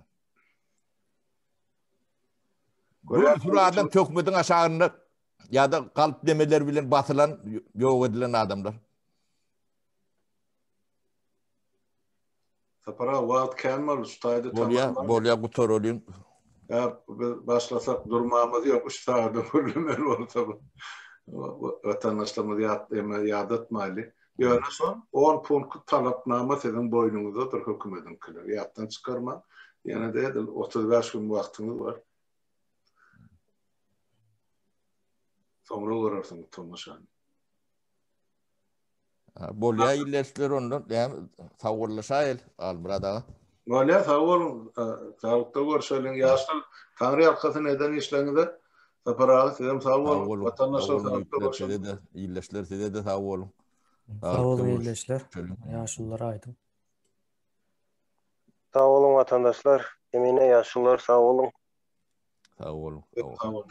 Bir sürü adam töhmetiň aşagynda ýa-da galp demeler bilen basylan, ýok edilen adamlar. Sapar aga wagt kän boldy şu taýda Bolýa, bolýa gutaralyň. Ýa biz başlasak durmamyz ýok 3 sagada gürlemeli bolsa bu. Watandaşlarymyzy ýat eme ýadatmaýly. Ýöne şo 10 punktly talapnama siziň boýnuňyzdadyr hökümediňkiler. Ýatdan çykarmaň. Ýene-de edil 35 gün wagtyňyz bar. Soňra görersiňiz tomaşany. Bolýa illeşler ondan näme sag bollaşaýyl Almyrat aga. Bolýa sag boluň. Saglykda görşeliň. Ýaşlar Taňry ýalkasyn eden işleriňize. Sapar aga sizem sag boluň. Watandaşlar saglykda görşeliň. Size-de illeşler size-de sag boluň. Sag boluň illeşler. Ýaşulular aýdyň. Sag boluň watandaşlar. Emine ýaşulular sag boluň. Sag boluň. Sag boluň.